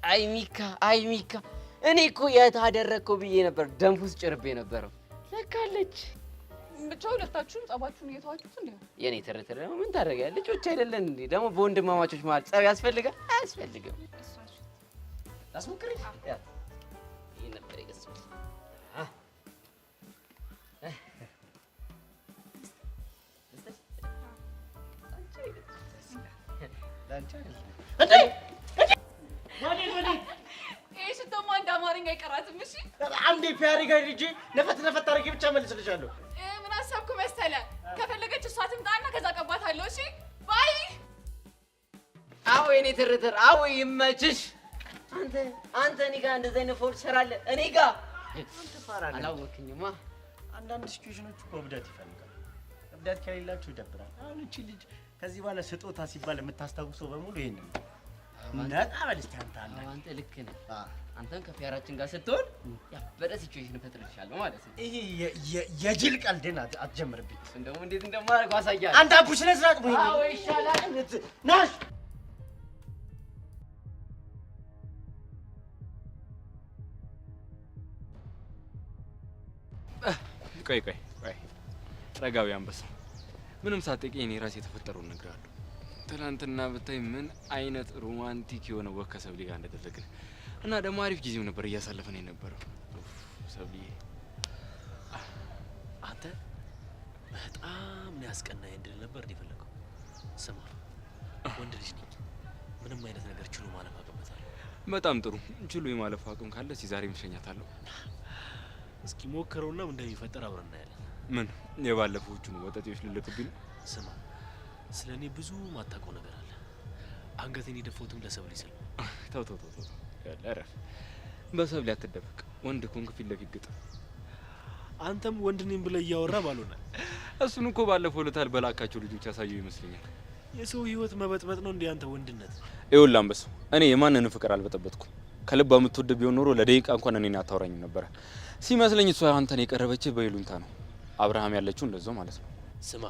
አይ ሚካ፣ አይ ሚካ፣ እኔ እኮ የት አደረግከው ብዬ ነበር ደንፉስ ጭርቤ ነበረው። ለካለች። ብቻ ሁለታችሁም ጸባችሁን እየተዋችሁት እንዴ? የኔ ትርትር ደግሞ ምን ታደርጊያለሽ? ልጆች አይደለን እንዴ? ደግሞ በወንድማማቾች መሀል ጸብ ያስፈልጋል? አያስፈልግም። ላስሞክርሽ? ይሄን ነበር የገዛሁት። ይሄ ሽቶማ እንደ አማርኛ አይቀራትም። እሺ አንዴ ፒያሪ ጋር ሄጄ ነፈት ነፈት አድርጌ ብቻ መልስልሻለሁ። ምን አሰብኩ መሰለህ? ከፈለገች እሷ ትምጣና ከዛ ቀባታለሁ። እሺ bye። አዎ የኔ ትርትር፣ አዎ ይመችሽ። አንተ አንተ እኔ ጋር እንደዚህ አይነት foul ትሰራለህ? እኔ ጋር አላወቅኝማ። አንዳንድ ሲቹዌሽኖች እኮ እብደት ይፈልጋል። እብደት ከሌላችሁ ይደብራል። አሁን እቺ ልጅ ከዚህ በኋላ ስጦታ ሲባል የምታስታውሰው በሙሉ ይሄንን ነው። ነቃ በል እስኪ አንተ። አንተ ልክ ነህ። አንተም ከፒያራችን ጋር ስትሆን ያበደ situation እፈጥርልሻለሁ ማለት ነው። ይሄ የጅል ቀልድን አትጀምርብኝ። እሱን ደግሞ እንዴት እንደማደርገው አሳያለሁ። አንተ አቡ ስነ ስርዓት ወይ አዎ ይሻላል። ናሽ ቆይ ቆይ ቆይ፣ ረጋዊ አንበሳ፣ ምንም ሳትጠይቀኝ እኔ ራሴ የተፈጠረውን እነግርሃለሁ። ትናንትና ብታይ ምን አይነት romantic የሆነ walk ከሰብሊ ጋር እንደደረግን እና ደግሞ አሪፍ ጊዜው ነበር እያሳለፈን የነበረው። ኡፍ ሰብሊዬ፣ አንተ በጣም ነው ያስቀናኝ እንድል ነበር እንደ የፈለገው። ስማ ወንድ ልጅ ነኝ፣ ምንም አይነት ነገር ችሎ ማለፍ አቅምታለሁ። በጣም ጥሩ። ችሎ የማለፍ አቅም ካለ እስኪ ዛሬም እሸኛታለሁ። እስኪ ሞክረውና ምን እንደሚፈጠር አብረን እናያለን። ምን የባለፈዎቹን ወጠጤዎች ልልክብኝ ነው? ስማ ስለ እኔ ብዙ ማታውቀው ነገር አለ። አንገቴን የደፋሁትም ለሰብሊ ስል ነው። ተው ተው ተው ተው፣ ያለ እረፍ። በሰብሊ አትደበቅ። ወንድ ከሆንክ ፊት ለፊት ግጥም። አንተም ወንድ ነኝ ብለህ እያወራ ባልሆነ። እሱን እኮ ባለፈው ዕለት በላካቸው ልጆች ያሳየው ይመስለኛል። የሰው ህይወት መበጥበጥ ነው እንዴ አንተ ወንድነት? ይኸውልህ አንበሳው፣ እኔ የማንንም ፍቅር አልበጠበጥኩም። ከልቧ የምትወድ ቢሆን ኖሮ ለደቂቃ እንኳን እኔን አታወራኝም ነበረ። ሲመስለኝ እሷ አንተን የቀረበችህ በይሉኝታ ነው። አብርሃም ያለችው እንደዛው ማለት ነው። ስማ፣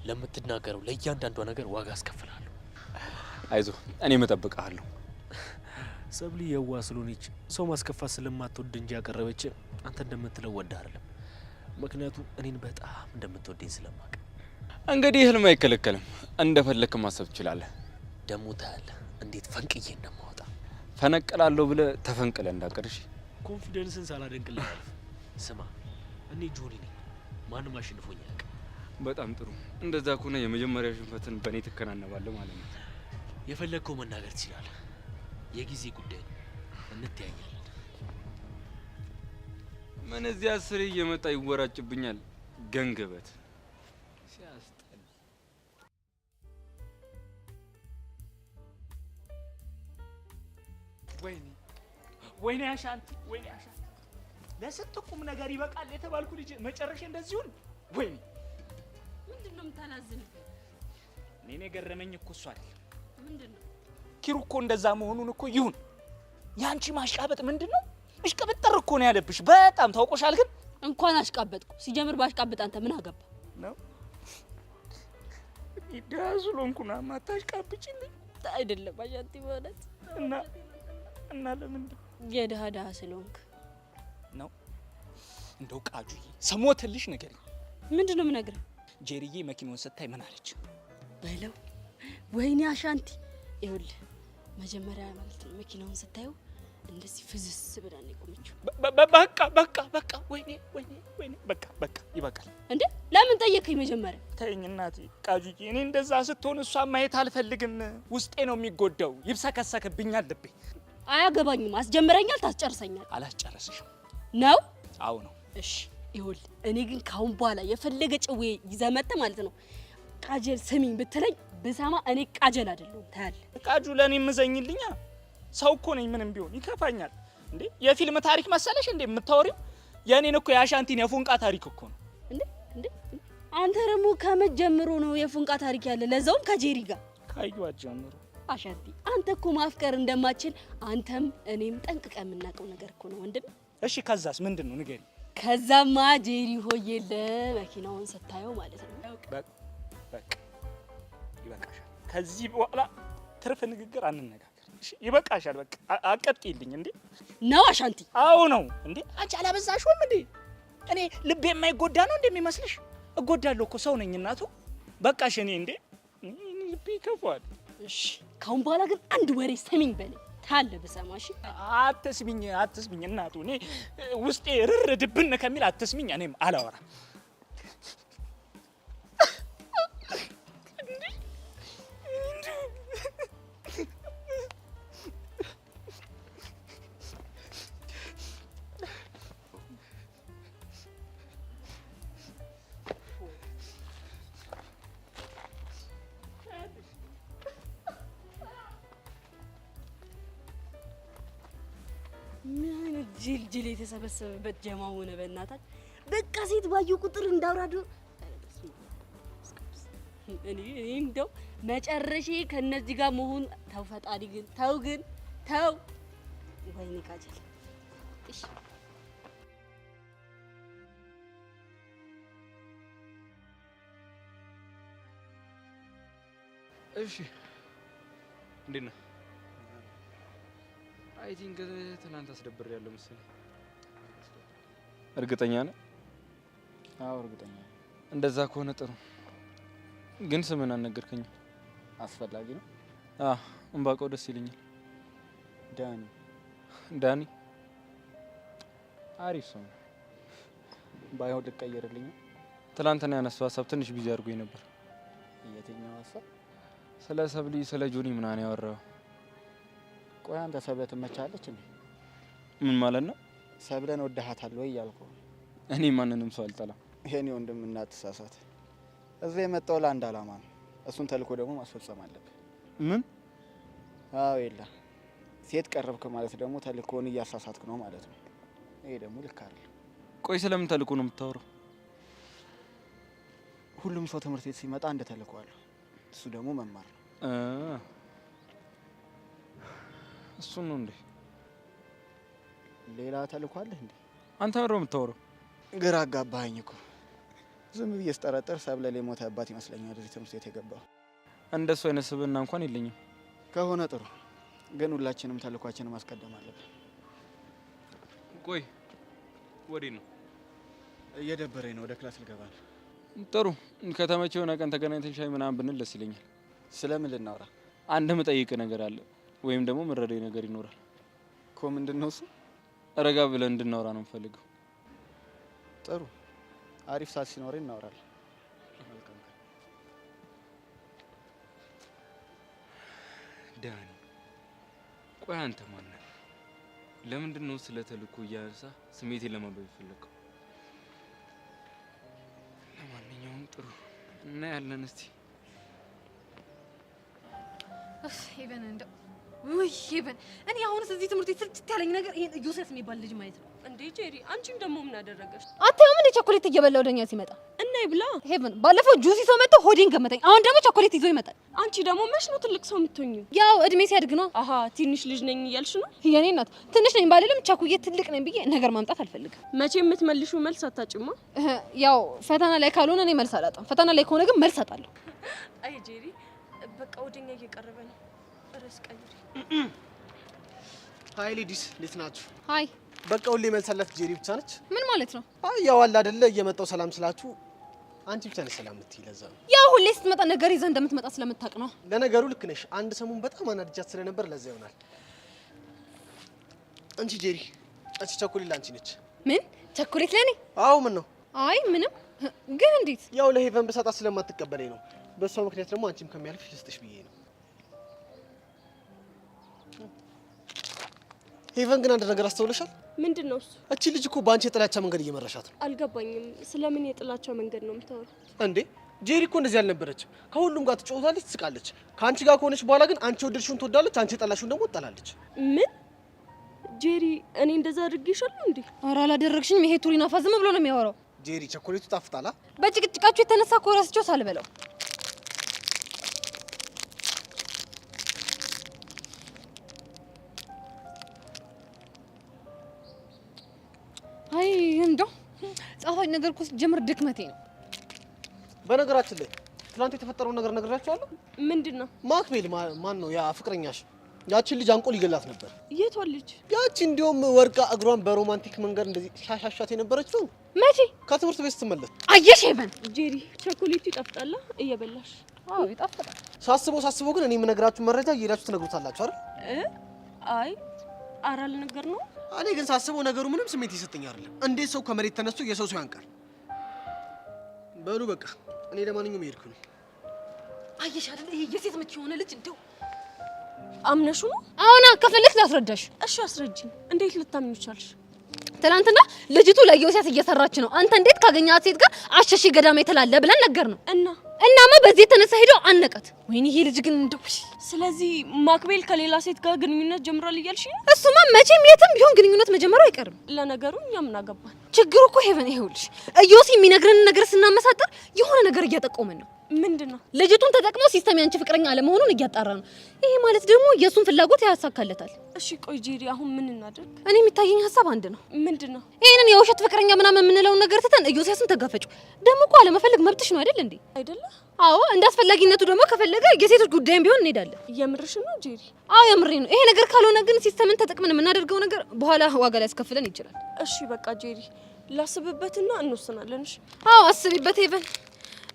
ለምትናገረው ለእያንዳንዷ ነገር ዋጋ አስከፍልሃለሁ። አይዞህ፣ እኔም እጠብቅሃለሁ። ሰብሊ የዋህ ስለሆነች ሰው ማስከፋት ስለማትወድ እንጂ ያቀረበች አንተ እንደምትለው ወድ አይደለም። ምክንያቱም እኔን በጣም እንደምትወደኝ ስለማውቅ። እንግዲህ ህልም አይከለከልም፣ እንደፈለክ ማሰብ ትችላለህ። ደግሞ ታያለህ እንዴት ፈንቅዬ እንደማወጣ። ፈነቅላለሁ ብለህ ተፈንቅለህ እንዳቀር። እሺ፣ confidence ን ሳላደንቅልህ አልፍ። ስማ፣ እኔ ጆኒ ነኝ፣ ማንም አሸንፎኝ አያውቅም። በጣም ጥሩ። እንደዛ ከሆነ የመጀመሪያ ሽንፈትን በእኔ ትከናነባለህ ማለት ነው። የፈለግከው መናገር ትችላለህ። የጊዜ ጉዳይ ነው። እንተያያለን። ምን እዚህ አስሬ እየመጣ ይወራጭብኛል። ገንገበት ሲያስጠላ። ወይኔ ወይኔ አሻንቲ፣ ወይኔ አሻንቲ፣ ለስንት ቁም ነገር ይበቃል የተባልኩ ልጅ መጨረሻ እንደዚህ ይሁን። ወይኔ ምንድን ነው የምታላዝንብኝ? እኔን የገረመኝ እኮ እሱ አይደለም። ምንድን ነው? ኪሩ እኮ እንደዛ መሆኑን እኮ ይሁን። ያንቺ ማሽቃበጥ ምንድን ነው? እሽቅብጥር እኮ ነው ያለብሽ። በጣም ታውቆሻል። ግን እንኳን አሽቃበጥኩ። ሲጀምር ባሽቃበጥ አንተ ምን አገባ ነው? እኔ ድሀ ስለሆንኩ ነው የማታሽቃብጪልኝ። አይደለም አሻንቲ፣ በእውነት እና ለምንድን የድሀ ድሀ ስለሆንክ ነው? እንደው ቃጁዬ ስሞትልሽ ንገሪኝ። ምንድን ነው የምነግርህ? ጄሪዬ መኪናውን ስታይ ምን አለች? በለው ወይኔ አሻንቲ፣ ይኸውልህ መጀመሪያ ማለት ነው መኪናውን ስታየው እንደዚህ ፍዝስ ብላ ነው የቆመችው። በቃ በቃ በቃ፣ ወይኔ ወይኔ ወይኔ፣ በቃ በቃ ይበቃል። እንዴ ለምን ጠየከኝ መጀመሪያ? ተይኝ እናቴ ቃጁዬ፣ እኔ እንደዛ ስትሆን እሷን ማየት አልፈልግም። ውስጤ ነው የሚጎዳው፣ ይብሰከሰክብኛል ልቤ። አያገባኝም። አስጀምረኛል፣ ታስጨርሰኛል። አላስጨርስሽም ነው? አዎ ነው። እሺ ይኸውልህ፣ እኔ ግን ካሁን በኋላ የፈለገ ጭዌ ይዘህ መጥተህ ማለት ነው ቃጀል ስሚኝ ብትለኝ ብሰማ እኔ ቃጀል አይደለሁም። ታያለህ። ቃጁ ለእኔ የምዘኝልኛ ሰው እኮ ነኝ። ምንም ቢሆን ይከፋኛል እንዴ። የፊልም ታሪክ መሰለሽ እንዴ የምታወሪው? የእኔን እኮ የአሻንቲን የፎንቃ ታሪክ እኮ ነው። እንዴ እንዴ! አንተ ደግሞ ከመጀመሩ ነው የፎንቃ ታሪክ ያለ፣ ለዛውም ከጄሪ ጋር ካዩዋት ጀምሮ። አሻንቲ፣ አንተ እኮ ማፍቀር እንደማችል አንተም እኔም ጠንቅቀን የምናውቀው ነገር እኮ ነው ወንድም። እሺ ከዛስ ምንድን ነው ንገሪኝ። ከዛማ ጄሪ ሆዬለ መኪናውን ስታየው ማለት ነው። በቃ ይበቃሻል። ከዚህ በኋላ ትርፍ ንግግር አንነጋገር። እሺ ይበቃሻል። በቃ አቀጥይልኝ እንዴ። ነው አሻንቲ? አዎ ነው እንዴ። አንቺ አላበዛሽውም እንዴ? እኔ ልቤ የማይጎዳ ነው እንደሚመስልሽ? እጎዳለሁ እኮ ሰው ነኝ እናቱ። በቃሽ። እኔ እንዴ ልቤ ይከፋል። እሺ ካሁን በኋላ ግን አንድ ወሬ ስሚኝ በለኝ ታለ ብሰማ። እሺ አትስሚኝ፣ አትስሚኝ እናቱ። እኔ ውስጤ ርር ድብን ከሚል አትስሚኝ። እኔም አላወራም። ምን አይነት ጅል ጅል የተሰበሰበበት ጀማ ሆነ። በእናታች በቃ ሴት ባዩ ቁጥር እንዳውራዱ። እኔ እንደው መጨረሻ ከነዚህ ጋር መሆን። ተው ፈጣሪ ግን ተው ግን ተው። ወይኔ ካጀል እሺ እሺ እንዴት ነህ? I think ትናንት አስደብር ያለው መሰለኝ። እርግጠኛ ነህ? አዎ እርግጠኛ ነኝ። እንደዛ ከሆነ ጥሩ። ግን ስምን አልነገርከኝም። አስፈላጊ ነው? አዎ እምባቀው ደስ ይለኛል። ዳኒ። ዳኒ አሪፍ ሰው ነው። ባይሆን ልቀየርልኝ። ትናንትና ያነሳው ሀሳብ ትንሽ busy አድርጎኝ ነበር። የትኛው ሀሳብ? ስለ ሰብሊ ስለ ጆኒ ምናምን ያወራው። ቆይ አንተ ሰብለ ትመቻለች እንዴ? ምን ማለት ነው? ሰብለን ወደሃታል ወይ እያልኩ። እኔ ማንንም ሰው አልጠላም። የኔ ወንድም እንዳትሳሳት። እዚህ የመጣው ለአንድ አላማ ነው። እሱን ተልእኮ ደግሞ ማስፈጸም አለብህ። ምን? አዎ የለ ሴት ቀረብክ ማለት ደግሞ ተልእኮውን እያሳሳትክ ነው ማለት ነው። ይሄ ደግሞ ልክ አይደለም። ቆይ ስለምን ተልእኮ ነው የምታወራው? ሁሉም ሰው ትምህርት ቤት ሲመጣ አንድ ተልእኮ አለው። እሱ ደግሞ መማር ነው። እሱን ነው እንዴ? ሌላ ተልእኮ አለህ እንዴ? አንተ ምንድን ነው የምታወራው? ግራ አጋባኸኝ እኮ። ዝም ብዬ ስጠረጥር ሰብለ የሞተባት ይመስለኛል እዚህ ትምህርት ቤት የገባው። እንደሱ አይነት ስብዕና እንኳን የለኝም። ከሆነ ጥሩ፣ ግን ሁላችንም ተልእኳችንን ማስቀደም አለብን። ቆይ ወዴት ነው? እየደበረኝ ነው፣ ወደ class ልገባ ነው። ጥሩ፣ ከተመቸ የሆነ ቀን ተገናኝተን ሻይ ምናምን ብንል ደስ ይለኛል። ስለምን ልናወራ? አንድ የምጠይቅህ ነገር አለ፣ ወይም ደግሞ የምረዳኝ ነገር ይኖራል። እኮ ምንድን ነው እሱ? ረጋ ብለን እንድናወራ ነው የምፈልገው። ጥሩ፣ አሪፍ ሰዓት ሲኖረኝ እናወራለን። ዳኒ፣ ቆይ አንተ ማን ነህ? ለምንድን ነው ስለ ተልእኮ እያነሳ ስሜቴን ለማንበብ የፈለግከው? ለማንኛውም ጥሩ እናያለን እስቲ። ሄቨን እንደው ውይ ሄቨን፣ እኔ አሁንስ እዚህ ትምህርት ቤት ስልችት ያለኝ ነገር ይሄን ዮሴፍ የሚባል ልጅ ማየት ነው። እንዴ ጄሪ፣ አንቺም ደግሞ ምን አደረገሽ? አታየውም እንዴ ቸኮሌት እየበላ ወደኛ ሲመጣ? እና ይብላ። ሄቨን፣ ባለፈው ጁስ ይዞ መጥቶ ሆዴን ገመተኝ። አሁን ደግሞ ቸኮሌት ይዞ ይመጣል። አንቺ ደግሞ መች ነው ትልቅ ሰው የምትሆኚው? ያው እድሜ ሲያድግ ነው። አሃ ትንሽ ልጅ ነኝ እያልሽ ነው? የኔ እናት ትንሽ ነኝ ባልልም ቸኩዬ ትልቅ ነኝ ብዬ ነገር ማምጣት አልፈልግም። መቼ የምትመልሺው መልስ አታጭማ። ያው ፈተና ላይ ካልሆነ እኔ መልስ አላጣም። ፈተና ላይ ከሆነ ግን መልስ አጣለሁ። አይ ጄሪ፣ በቃ ወደኛ እየቀረበ ነው። ርዕስ ቀይሪ። Hi ladies፣ እንዴት ናችሁ? Hi። በቃ ሁሌ መልስ አላት ጄሪ ብቻ ነች። ምን ማለት ነው? አይ ያው አለ አይደለ እየመጣው ሰላም ስላችሁ አንቺ ብቻ ነሽ ሰላም የምትይ፣ ለዛ ነው። ያው ሁሌ ስትመጣ ነገር ይዘህ እንደምትመጣ ስለምታውቅ ነው። ለነገሩ ልክ ነሽ። አንድ ሰሞን በጣም አናድጃት ስለነበር ለዛ ይሆናል። አንቺ ጄሪ፣ አንቺ ቸኮሌት ለአንቺ ነች። ምን ቸኮሌት ለኔ? አዎ። ምን ነው? አይ ምንም። ግን እንዴት? ያው ለሄቨን ብሰጣት ስለማትቀበለኝ ነው። በእሷ ምክንያት ደግሞ አንቺም ከሚያልፍሽ ልስጥሽ ብዬ ነው። ሄቨን ግን አንድ ነገር አስተውለሻል? ምንድን ነው እሱ? እቺ ልጅ እኮ በአንቺ የጥላቻ መንገድ እየመራሻት ነው። አልገባኝም። ስለምን የጥላቻ መንገድ ነው የምታወራው? እንዴ ጄሪ እኮ እንደዚህ አልነበረችም። ከሁሉም ጋር ትጫወታለች፣ ትስቃለች። ከአንቺ ጋር ከሆነች በኋላ ግን አንቺ ወደድሽውን ትወዳለች፣ አንቺ የጠላሽውን ደግሞ ትጠላለች። ምን ጄሪ፣ እኔ እንደዛ አድርጌሻለሁ እንዴ? ኧረ አላደረግሽኝም። ይሄ ቱሪናፋ ዝም ብሎ ነው የሚያወራው። ጄሪ፣ ቸኮሌቱ ጣፍጣላ። በጭቅጭቃችሁ የተነሳ እኮ ረስቼው ሳልበላው። አይ እንደው ጣፋጭ ነገር እኮ ስትጀምር ድክመቴ ነው። በነገራችን ላይ ትናንት የተፈጠረውን ነገር ነግሬያቸዋለሁ። ምንድን ነው? ማክቤል ማን ነው ያ ፍቅረኛሽ? ያቺን ልጅ አንቆ ሊገላት ነበር። የቷ ልጅ? ያቺ እንዲያውም ወርቃ እግሯን በ romantic መንገድ እንደዚህ ሻሻሻት የነበረችው። መቼ? ከትምህርት ቤት ስትመለስ። አየሽ ሄቨን። ጄሪ፣ ቸኮሌቱ ይጣፍጣል እየበላሽ። አዎ ይጣፍጣል። ሳስበው ሳስበው ግን እኔ የምነግራችሁ መረጃ እየሄዳችሁ ትነግሩታላችሁ አይደል? አይ ኧረ አልነገርነውም። እኔ ግን ሳስበው ነገሩ ምንም ስሜት ይሰጠኝ አይደለም። እንዴት ሰው ከመሬት ተነስቶ የሰው ሰው ያንቃል? በሉ በቃ እኔ ለማንኛውም እየሄድኩ ነው። አየሽ አይደል? ይሄ የሴት ምች የሆነ ልጅ እንደው አምነሹ ነው? አሁን ከፈለግሽ ላስረዳሽ። እሺ አስረጂኝ። እንዴት ልታምኚው ቻልሽ? ትናንትና ልጅቱ ለዮሴፍ እየሰራች ነው። አንተ እንዴት ካገኛት ሴት ጋር አሸሺ ገዳሜ ትላለህ ብለን ነገር ነው። እናማ በዚህ የተነሳ ሄዶ አነቃት። ወይኔ ይሄ ልጅ ግን እንደው። ስለዚህ ማክቤል ከሌላ ሴት ጋር ግንኙነት ጀምሯል እያልሽ ነው? እሱማ መቼም የትም ቢሆን ግንኙነት መጀመሩ አይቀርም። ለነገሩ እኛ ምን አገባን? ችግሩ እኮ ሄቨን፣ ይኸውልሽ ኢዮሲ የሚነግረንን ነገር ስናመሳጠር የሆነ ነገር እያጠቆመን ነው። ምንድን ነው? ልጅቱን ተጠቅሞ ሲስተም ያንቺ ፍቅረኛ አለመሆኑን እያጣራ ነው። ይሄ ማለት ደግሞ የእሱን ፍላጎት ያሳካለታል። እሺ ቆይ ጄሪ፣ አሁን ምን እናድርግ? እኔ የሚታየኝ ሀሳብ አንድ ነው። ምንድን ነው? ይሄንን የውሸት ፍቅረኛ ምናምን የምንለውን ነገር ትተን ኢዮስያስን ተጋፈጩ። ደግሞ እኮ አለመፈለግ መብትሽ ነው አይደል እንዴ? አይደለ? አዎ፣ እንደ አስፈላጊነቱ ደግሞ ከፈለገ የሴቶች ጉዳይም ቢሆን እንሄዳለን። የምርሽ ነው ጄሪ? አዎ የምሬ ነው። ይሄ ነገር ካልሆነ ግን ሲስተምን ተጠቅመን የምናደርገው ነገር በኋላ ዋጋ ሊያስከፍለን ይችላል። እሺ በቃ ጄሪ፣ ላስብበትና እንወስናለን። እሺ? አዎ አስቢበት ሄቨን።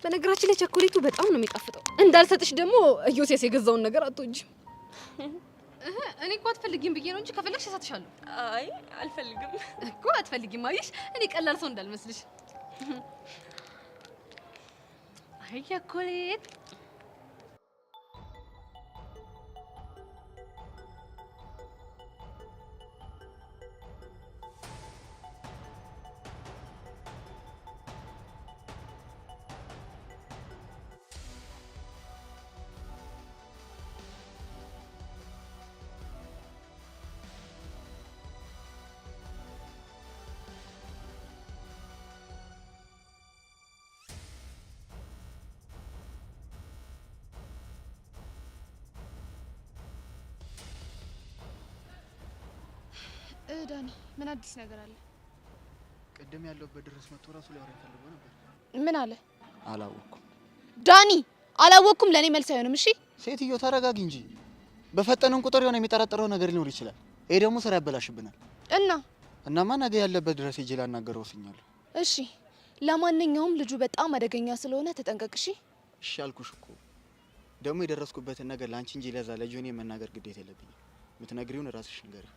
በነገራችን ላይ ቸኮሌቱ በጣም ነው የሚጣፍጠው። እንዳልሰጥሽ ደግሞ ኢዮስያስ የገዛውን ነገር አትወጂም። እኔ እኮ አትፈልጊም ብዬ ነው እንጂ ከፈለግሽ እሰጥሻለሁ። አይ አልፈልግም እኮ አትፈልጊም። አየሽ እኔ ቀላል ሰው እንዳልመስልሽ። አይ ቸኮሌት ዳኒ ምን አዲስ ነገር አለ? ቅድም ያለሁበት ድረስ መጥቶ ራሱ ሊያወራኝ ፈልጎ ነበር። ምን አለ? አላወቅኩም። ዳኒ አላወቅኩም ለኔ መልስ አይሆንም። እሺ ሴትዮ ተረጋጊ እንጂ በፈጠንን ቁጥር የሆነ የሚጠረጥረው ነገር ሊኖር ይችላል። ይሄ ደግሞ ስራ ያበላሽብናል። እና እናማ ነገ ያለበት ድረስ ሄጄ ላናገረው ወስኛለሁ። እሺ ለማንኛውም ልጁ በጣም አደገኛ ስለሆነ ተጠንቀቅ። እሺ እሺ አልኩሽ እኮ። ደግሞ የደረስኩበትን ነገር ለአንቺ እንጂ ለዛ ለጆኒ መናገር ግዴታ የለብኝም። የምትነግሪውን ራስሽ ንገሪው።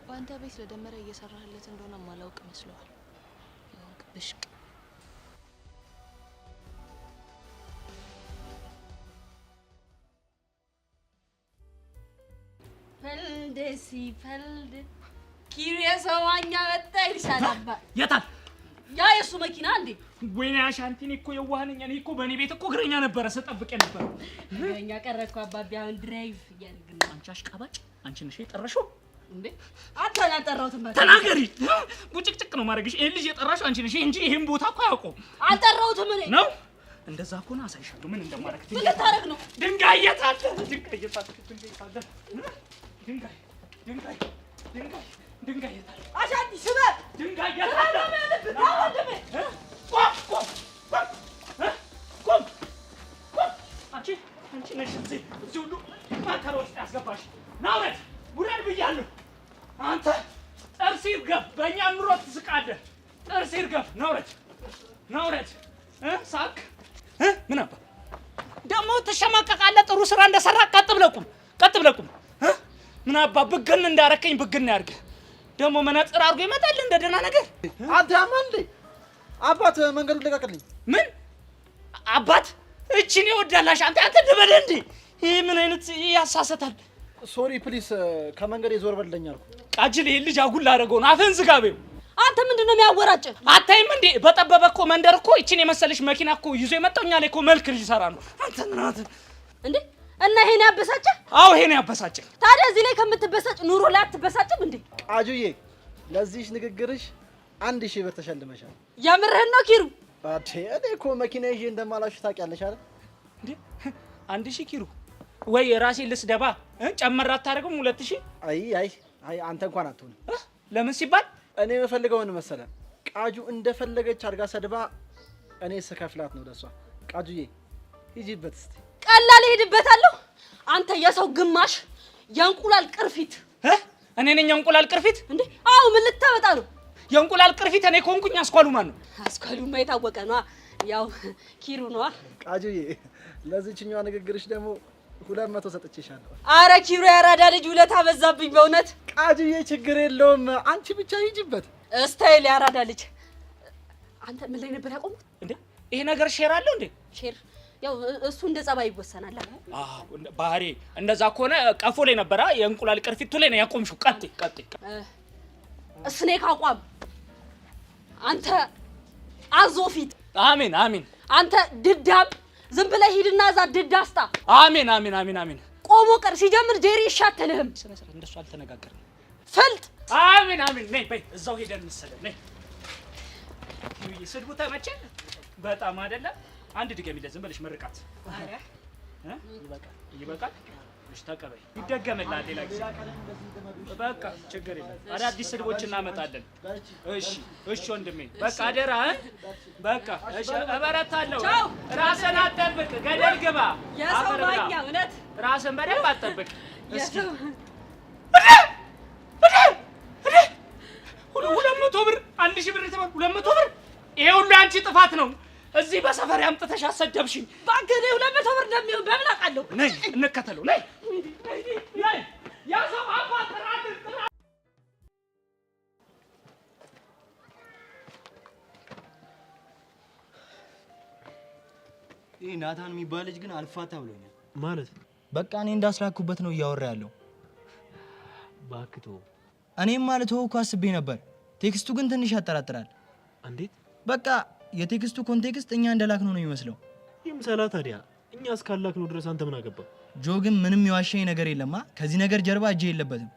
በአንተ ቤት ለደመረ እየሰራህለት እንደሆነ ማላውቅ መስለዋል። የሆንክ ብሽቅ። ፈልድ ሲፈልድ ኪሪየስ ዋኛ መጣ ይልሻል አባ። የታል ያ የእሱ መኪና እንዴ? ወይኔ አሻንቲ፣ እኔ እኮ የዋህ ነኝ። እኔ እኮ በእኔ ቤት እኮ እግረኛ ነበረ ስጠብቅ የነበረው። እግረኛ ቀረ እኮ አባቢ። አሁን drive እያደረግን ነው። አንቺ አሽቃባጭ፣ አንቺ ነሽ የጠራሽው እንዴ? አንተ አልጠራሁትም። በቃ ተናገሪ። ቡጭቅጭቅ ነው ማድረግሽ። ይሄን ልጅ የጠራሽው አንቺ ነሽ እንጂ ይሄን ቦታ እኮ አያውቀውም። አልጠራሁትም እኔ ነው። እንደዛ ከሆነ አሳይሻለሁ ምን እንደማደርግ። ምን ልታደርግ ነው? ድንጋይ የት አለ? ድንጋይ የት አለ? ድንጋይ የት አለ? ድንጋይ ድንጋይ ድንጋይ ድንጋይ የት አለ? አሻንቲ ስበር ድንጋይ የት አለ? ቆም ቆም ቆም ቆም! አንቺ አንቺ ነሽ እዚህ እዚህ ሁሉ መከራ ውስጥ ያስገባሽ። ና ውረድ፣ ውረድ ብያለሁ። አንተ ጥርስ ይርገፍ፣ በእኛ ኑሮ ትስቃለህ። ጥርስ ይርገፍ። ና ውረድ፣ ና ውረድ። ሳቅ ምን አባ ደግሞ ትሸማቀቃለህ። ጥሩ ስራ እንደሰራ ቀጥ ብለህ ቁም፣ ቀጥ ብለህ ቁም። ምን አባ ብግን እንዳረከኝ ብግን ያድርግህ። ደግሞ መነጽር አድርጎ ይመጣል እንደ ደህና ነገር። አንተ ያማል እንዴ? አባት መንገዱን ልቀቅልኝ። ምን አባት እቺን ይወዳላሽ? አንተ አንተ ደበደ እንዴ? ይሄ ምን አይነት ያሳሰታል? Sorry please፣ ከመንገድ ዞር በልልኝ አልኩ። ቃጅል ይሄን ልጅ አጉል ላደረገው ነው። አፍህን ዝጋ በይው። አንተ ምንድን ነው የሚያወራጭ? አታይም እንዴ? በጠበበ እኮ መንደር እኮ ይችን የመሰለች መኪና እኮ ይዞ የመጣው እኛ ላይ እኮ መልክ ሊሰራ ነው። አንተ ናት እንዴ? እና ይሄን ያበሳጨ? አዎ ይሄን ያበሳጨ። ታዲያ እዚህ ላይ ከምትበሳጭ ኑሮ ላይ አትበሳጭም እንዴ? ቃጁዬ፣ ለዚህሽ ንግግርሽ 1000 ብር ተሸልመሻል። የምርህን ነው ኪሩ? እኔ እኮ መኪና ይዤ እንደማላሹ ታውቂያለሽ አይደል? እንዴ 1000 ኪሩ ወይ ራሴ ልስደባ ጨመር አታደርግም? 2000። አይ አይ አይ አንተ እንኳን አትሆንም። ለምን ሲባል እኔ የምፈልገው ምን መሰለህ? ቃጁ እንደፈለገች አድርጋ ሰድባ እኔ ስከፍላት ነው ለሷ። ቃጁዬ ሂጂበት እስቲ። ቀላል እሄድበታለሁ። አንተ የሰው ግማሽ የእንቁላል ቅርፊት። እኔ ነኝ የእንቁላል ቅርፊት እንዴ? አዎ። ምን ልታመጣ ነው? የእንቁላል ቅርፊት እኔ ከሆንኩኝ አስኳሉ ማን ነው? አስኳሉማ የታወቀ ነዋ። ያው ኪሩ ነዋ። ቃጁዬ ለዚህችኛዋ ንግግርሽ ደግሞ 200 ሰጥቼሻለሁ። አረ ኪሩ ያራዳ ልጅ ውለታ በዛብኝ በእውነት። ቃጁዬ ችግር የለውም አንቺ ብቻ ሂጂበት። Style ያራዳ ልጅ። አንተ ምን ላይ ነበር ያቆምኩት? እንዴ ይሄ ነገር share አለው እንዴ? Share ያው እሱ እንደ ጸባይ ይወሰናል። አዎ ባህሪ እንደዛ ከሆነ ቀፎ ላይ ነበራ የእንቁላል ቅርፊቱ ላይ ነው ያቆምሽው። ቀጥ ቀጥ Snake አቋም አንተ አዞ ፊት። አሜን አሜን። አንተ ድዳም ዝም ብለህ ሂድና እዛ ድድ አስጣ። አሜን አሜን አሜን አሜን። ቆሞ ቀር ሲጀምር ጄሪ ይሻተልህም። ስነ ስርዓት እንደሱ አልተነጋገርንም። ፍልጥ አሜን አሜን። ነይ በይ እዛው ሄደን እንሰደብ። ነይ ኪሩዬ፣ ስድቡ ተመቸ በጣም አይደለም? አንድ ድገሚለት ዝም ብለሽ ምርቃት። ኧረ ይበቃል ይበቃል። እሺ ተቀበይ፣ ይደገምላል ሌላ ጊዜ። በቃ ችግር የለም። አዳዲስ ስድቦች እናመጣለን። እሺ እሺ ወንድሜ በቃ አደራ። በቃ እሺ፣ እበረታለሁ። ራስን አትጠብቅ፣ ገደል ግባ። የሰው ማኛ እውነት ራስን በደንብ አትጠብቅ። እስኪ 200 ብር 1000 ብር የተባለ 200 ብር። ይሄ ሁሉ የአንቺ ጥፋት ነው። እዚህ በሰፈር ያምጥተሽ አሰደብሽኝ። እባክህ እኔ 200 ብር እንደሚሆን በምን አውቃለሁ? ነይ እንከተለው። ነይ ነይ ያዘው አባ ጥራልን ጥራ። ይህ ናታን የሚባል ልጅ ግን አልፋታ ብሎኛል። ማለት በቃ እኔ እንዳስላኩበት ነው እያወራ ያለው። እባክህ ተወው። እኔም ማለት ተወው እኮ አስቤ ነበር። Text ኡ ግን ትንሽ ያጠራጥራል። እንዴት? በቃ የ text ኡ context እኛ እንደላክነው ነው የሚመስለው። ይምሰላ ታዲያ፣ እኛ እስካላክነው ድረስ አንተ ምን አገባ? ጆ ግን ምንም የዋሸኝ ነገር የለማ። ከዚህ ነገር ጀርባ እጄ የለበትም።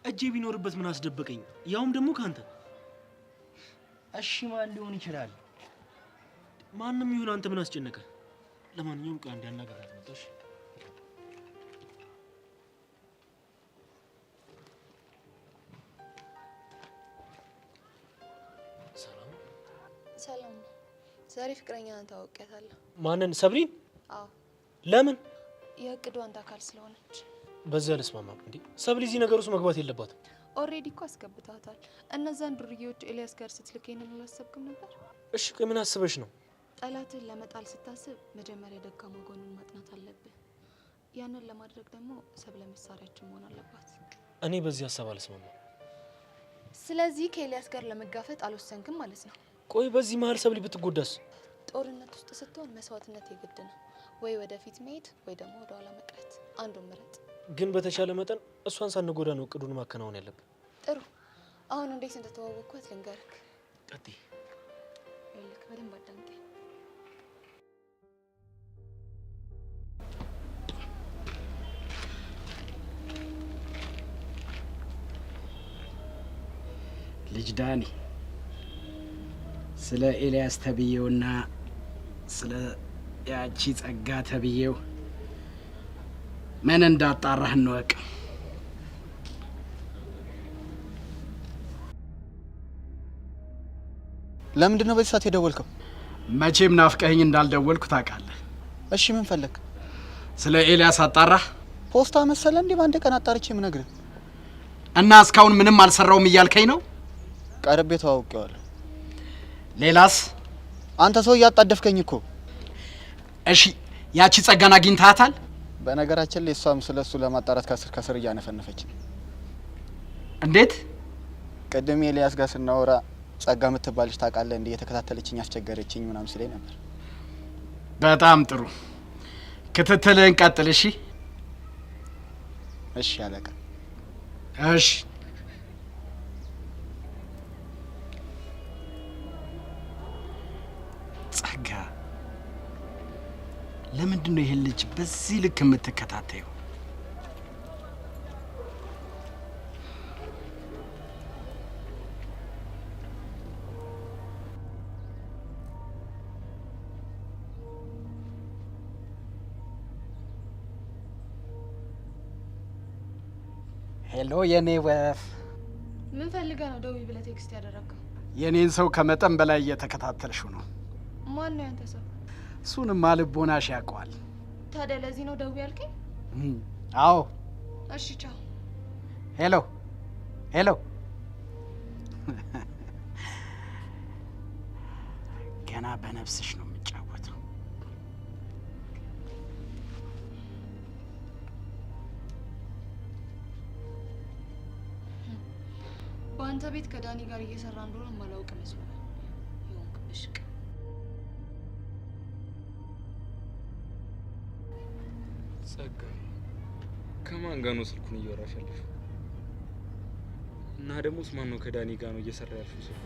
እጄ ቢኖርበት ምን አስደበቀኝ? ያውም ደግሞ ካንተ። እሺ ማን ሊሆን ይችላል? ማንም ይሁን አንተ ምን አስጨነቀ? ለማንኛውም ቆይ አንዴ አናግራት መጣሽ። ሰላም ሰላም ነው። ዛሬ ፍቅረኛህን ታውቂያታለህ? ማንን? ሰብሪን? አዎ። ለምን? የእቅዱ አንድ አካል ስለሆነች። በዚህ አልስማማም። እንዴ ሰብሊ እዚህ ነገር ውስጥ መግባት የለባትም። Already እኮ አስገብተሃታል። እነዛን ዱርዬዎች ኤልያስ ጋር ስትልክ ይሄንን አላሰብክም ነበር? እሺ ቆይ ምን አስበሽ ነው? ጠላትህን ለመጣል ስታስብ መጀመሪያ ደካማ ጎኑን ማጥናት አለብህ። ያንን ለማድረግ ደግሞ ሰብለ መሳሪያችን መሆን አለባት። እኔ በዚህ ሀሳብ አልስማማም። ስለዚህ ከኤልያስ ጋር ለመጋፈጥ አልወሰንክም ማለት ነው? ቆይ በዚህ መሀል ሰብሊ ብትጎዳስ? ጦርነት ውስጥ ስትሆን መስዋዕትነት የግድ ነው። ወይ ወደፊት መሄድ ወይ ደግሞ ወደ ኋላ መቅረት፣ አንዱን ምረጥ። ግን በተቻለ መጠን እሷን ሳንጎዳ ነው እቅዱን ማከናወን ያለብን። ጥሩ። አሁን እንዴት እንደተዋወቅኳት ልንገርክ። ቀጥይ። ይኸውልህ በደንብ አዳምጠኝ። ልጅ ዳኒ፣ ስለ ኤልያስ ተብዬውና ስለ ያቺ ጸጋ ተብዬው ምን እንዳጣራህ እንወቅ። ለምንድን ነው በዚህ ሰዓት የደወልከው? መቼም ናፍቀኸኝ እንዳልደወልኩ ታውቃለህ። እሺ ምን ፈለግ? ስለ ኤልያስ አጣራህ? ፖስታ መሰለ እንዴ በአንድ ቀን አጣርቼ የምነግርህ? እና እስካሁን ምንም አልሰራውም እያልከኝ ነው? ቀርቤ ተዋውቄዋለሁ። ሌላስ? አንተ ሰው እያጣደፍከኝ እኮ። እሺ ያቺ ጸጋን አግኝተሃታል? በነገራችን ላይ እሷም ስለ እሱ ለማጣራት ከስር ከስር እያነፈነፈች ነው። እንዴት? ቅድም ኤልያስ ጋር ስናወራ ጸጋ የምትባል ልጅ ታውቃለህ እንዴ እየተከታተለችኝ አስቸገረችኝ ምናምን ሲለኝ ነበር። በጣም ጥሩ፣ ክትትልህን ቀጥል። እሺ እሺ አለቃ። እሺ ጸጋ፣ ለምንድን ነው ይህን ልጅ በዚህ ልክ የምትከታተየው? Hello የኔ ወፍ፣ ምን ፈልገህ ነው ደውይ ብለህ text ያደረግከው? የኔን ሰው ከመጠን በላይ እየተከታተልሽው ነው። ማን ነው ያንተ ሰው? እሱንማ ልቦናሽ ያውቀዋል። ታዲያ ለዚህ ነው ደውይ ያልከኝ? አዎ። እሺ ቻው። Hello hello። ገና በነፍስሽ ነው የምጫወተው። በአንተ ቤት ከዳኒ ጋር እየሰራ እንደሆነ ማላውቅ መስሎሃል። የሆንክ ብሽቅ። ጸጋ፣ ከማን ጋር ነው ስልኩን እያወራሽ ያለሽው? እና ደግሞስ ማን ነው ከዳኒ ጋር ነው እየሰራ ያልሽው ስልኩ?